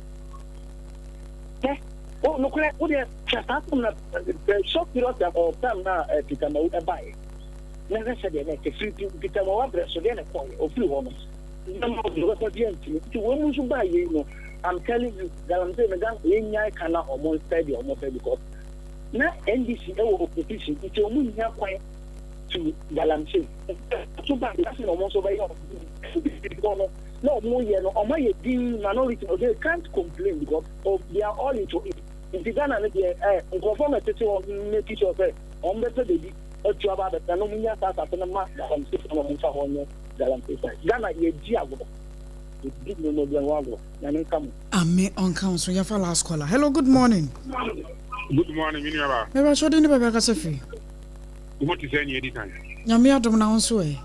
Hwɛ o nokorɛ wo deɛ hwɛ saa time na ɛ short period of time na ɛ Peter Mawua ɛbaeɛ na hwɛ sɛdeɛ na ɛte firi Peter Mawua brɛ so deɛ na ɛkɔeɛ ɔfiri hɔ no nneɛma ɔde ɔbɛfa bi antumi nti wɔn mu nso baa yei no I'm telling you galamsey no Ghana yɛnyae ka na ɔmo nsɛe deɛ ɔmo pɛ because na NDC ɛwɔ opposition nti ɔmo nnya kwan to galamsey so ba afei na wɔn nso bɛyɛ wɔn no na wɔn yɛ no wɔn ayɛ din minority no they can't complain because of they are all into it nti Ghana no deɛ ɛ nkurɔfoɔ na ɛtete hɔ make sure sɛ wɔn bɛpɛ baabi atu aba abɛtena na wɔn nya saa asase no ma galamsey na wɔn nfa hɔ nyɛ galamsey site Ghana yɛ di agorɔ yɛ di nneɛma bi ho agorɔ Nyame nka mo. Ame ɔnka wo so yɛfa last caller hello good morning. Good morning me nua ba. Meba sɛ ɔde ne baabi akasa firi. Wo ho te sɛ nea edi kan. Nyame adom na wo nso ɛ?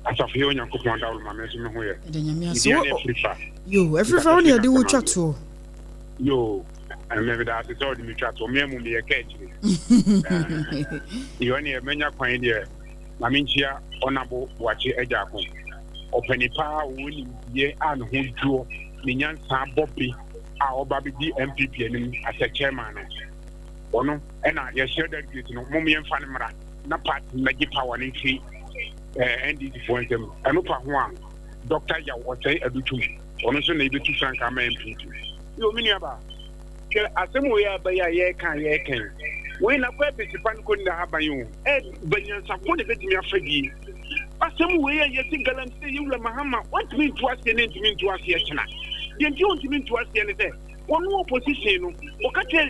Asafo yɛ Onyankopɔn daworo ma me nso me ho yɛ. Yɛda Nyame ase. Me din ne Afrifa. Yo, Afrifa wo ne yɛde wo twa toɔ. Yo, ɛmɛ meda ase sɛ ɔde me twa toɔ. Me amu meyɛ ka akyire. Yo, ɛneɛ manya kwan deɛ ma menkyia Ɔnabo Boakye Agyaako. Ɔpani paa ɔwɔ nimdeɛ a ne ho dwoɔ, ne nyansa bɔ be. a ɔba bɛdi NPP anim as a chairman no, ɔno ɛna yɛhyɛ delegate no mom yɛmfa no mmra na party mmɛgye power no mfiri eh, NDC foɔ nsam. Ɛno pa ho a, Dr. Yaw Ɔsɛe Adutwum, ɔno nso na ɛbɛtu frankaa ma NPP. Yo, me nuabaa. Hwɛ asɛm wei a aba yi a yɛreka a yɛreka yi. Wei na kɔ ɛbɛsi pa no kɔ nna haban o. Ɛba nyansafo na ɛbɛtumi afa die. Asɛm wei a yɛsi galamsey yɛ wura Mahama wɔntumi ntu aseɛ ne ntumi ntu aseɛ kyena. Deɛ nti wɔntumi ntu aseɛ ne sɛ wɔn opposition no wɔka kyerɛ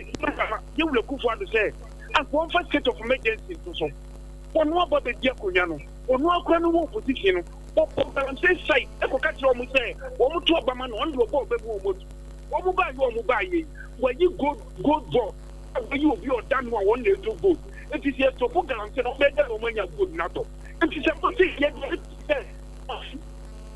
yɛ wura Kufuor Addo sɛ anka wɔmfa state of emergency nto so. Wɔn aba bɛdi akonnwa no wɔn akora no wɔ opposition no wɔkɔ galamsey site ɛkɔka kyerɛ wɔn sɛ wɔn to aba ma no wɔn de ɔbɔ ɔbɛ mu wɔn atu. Wɔn baayɛ wɔn baayɛ yi, wɔayi gold gold board a wɔayi obi a ɔda no a wɔn na ɛtɔ gold. Nti sɛ yɛtɔfo galamsey na wɔbɛyɛ dɛ na wɔn anya gold no atɔ. Nti sɛ mo se yɛ deɛ sɛ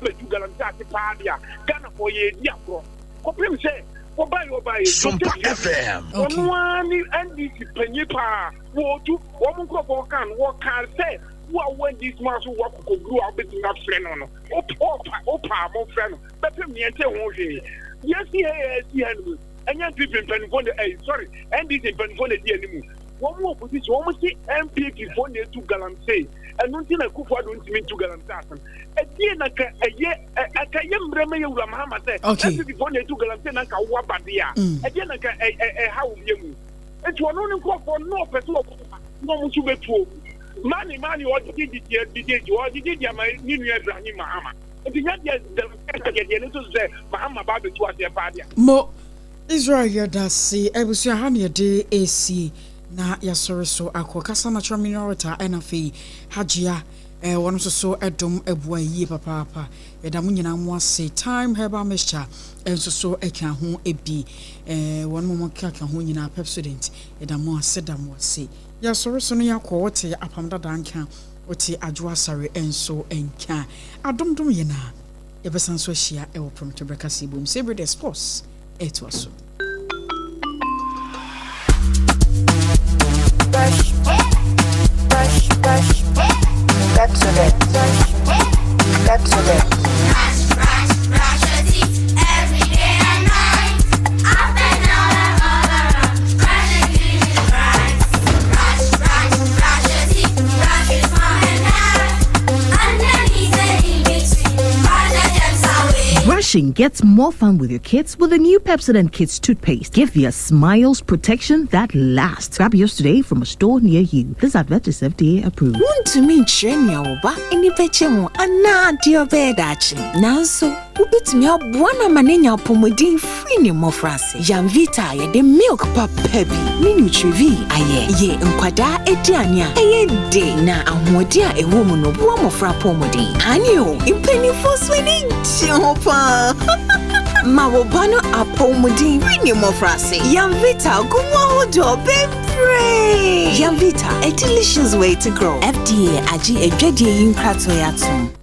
bɛtu galamsey ase paa deɛ a, Ghanafoɔ yɛredi agorɔ. Kɔpem sɛ wɔbaayɛ wɔbaayɛ yi, Sompa Joseph FM. ɔno ara ne NDC panyin paa wɔtu wɔn nkurɔfoɔ kɔkaa no, wɔkaa sɛ wo a wowɔ NDC mu a so wowɔ akokoduro a wobɛtumi afrɛ no no, wopɛ a momfrɛ no. Bɛpem nea ɛnte ho hwee. Deɛ asi ha yi a asi ha no mu, ɛnyɛ NPP mpanimfoɔ na ɛyi sorry NDC mpanimfoɔ na ɛdi anim. Wɔn wɔ opposition, wɔn se NPP foɔ na etu galamsey. Ɛno nti na Akufo Addo ntumi ntu galamsey asɛm. Ɛdeɛ na nka ɛyɛ ɛka ɛyɛ mmerɛ ma yɛ wura Mahama sɛ NPP foɔ na etu galamsey na nka wo aba deɛ a, ɛdeɛ na nka ɛha wo bia mu. Nti ɔno ne nkurɔfoɔ no ɔpɛ sɛ ɔkɔ na wɔn nso bɛtuo. Mane mane ɔgyegye gyegye ɔgyegye ama ne nua Ibrahim Mahama. Nti nyɛ deɛ deɛ deɛ ne nso sɛ Mahama ba abɛtu aseɛ paa deɛ. Mo Israel yɛdase abusua ha na yɛde esie na yɛasɔre so akɔ kasa natural mineral water ɛna afei Hajia eh, wɔn nso so ɛdom ɛboa yie papaapa yɛda mo nyinaa mo ase Time herbal mixture nso so ɛka ho ebi eh, wɔn mo keka ho nyinaa Pepsodent yɛda mo ase da mo ase yɛasɔre so no yɛakɔ wɔte apam dada nka Wote Adwo Asare nso nka. Adom dom yɛn a, yɛbɛsan nso ahyia wɔ Prɔmtoberɛ Kaseɛbɔ mu. Sɛ bere deɛ sports ɛretoa so. Brush, brush, brush, Pepsodent, Pepsodent. Brush, brush, brush your teeth every day and night. Up and down and all around. Brush and clean it right. Brush, brush, brush your teeth. Brush with mom and dad. Underneath and in between. Brush the germs away. Brushing gets more fun with your kids with the new Pepsodent Kids toothpaste. Give your smiles protection that lasts. Grab yours today from a store near you. This advert is FDA approved. Wuntumi nkyerɛ nea wo ba ani bɛgye ho anaa deɛ ɔbɛyɛ daakye, nanso wubetumi aboa no ama no anya apɔwmuden firi ne mmofraase. Yamvita a yɛde milk papa bi ne Nutrivie ayɛ yɛ nkwadaa aduane a ɛyɛ dɛ na ahoɔden a ɛwɔ mu no boa mmofra apɔwmuden. Aane o, mpanimfoɔ nso ani gye ho paa! Ma wo ba no apɔwmuden firi ne mmofraase. Yamvita gu mu ahodoɔ bebree! Yamvita, a delicious way to grow. FDA agye adwadie yi nkratoɔ yi atom.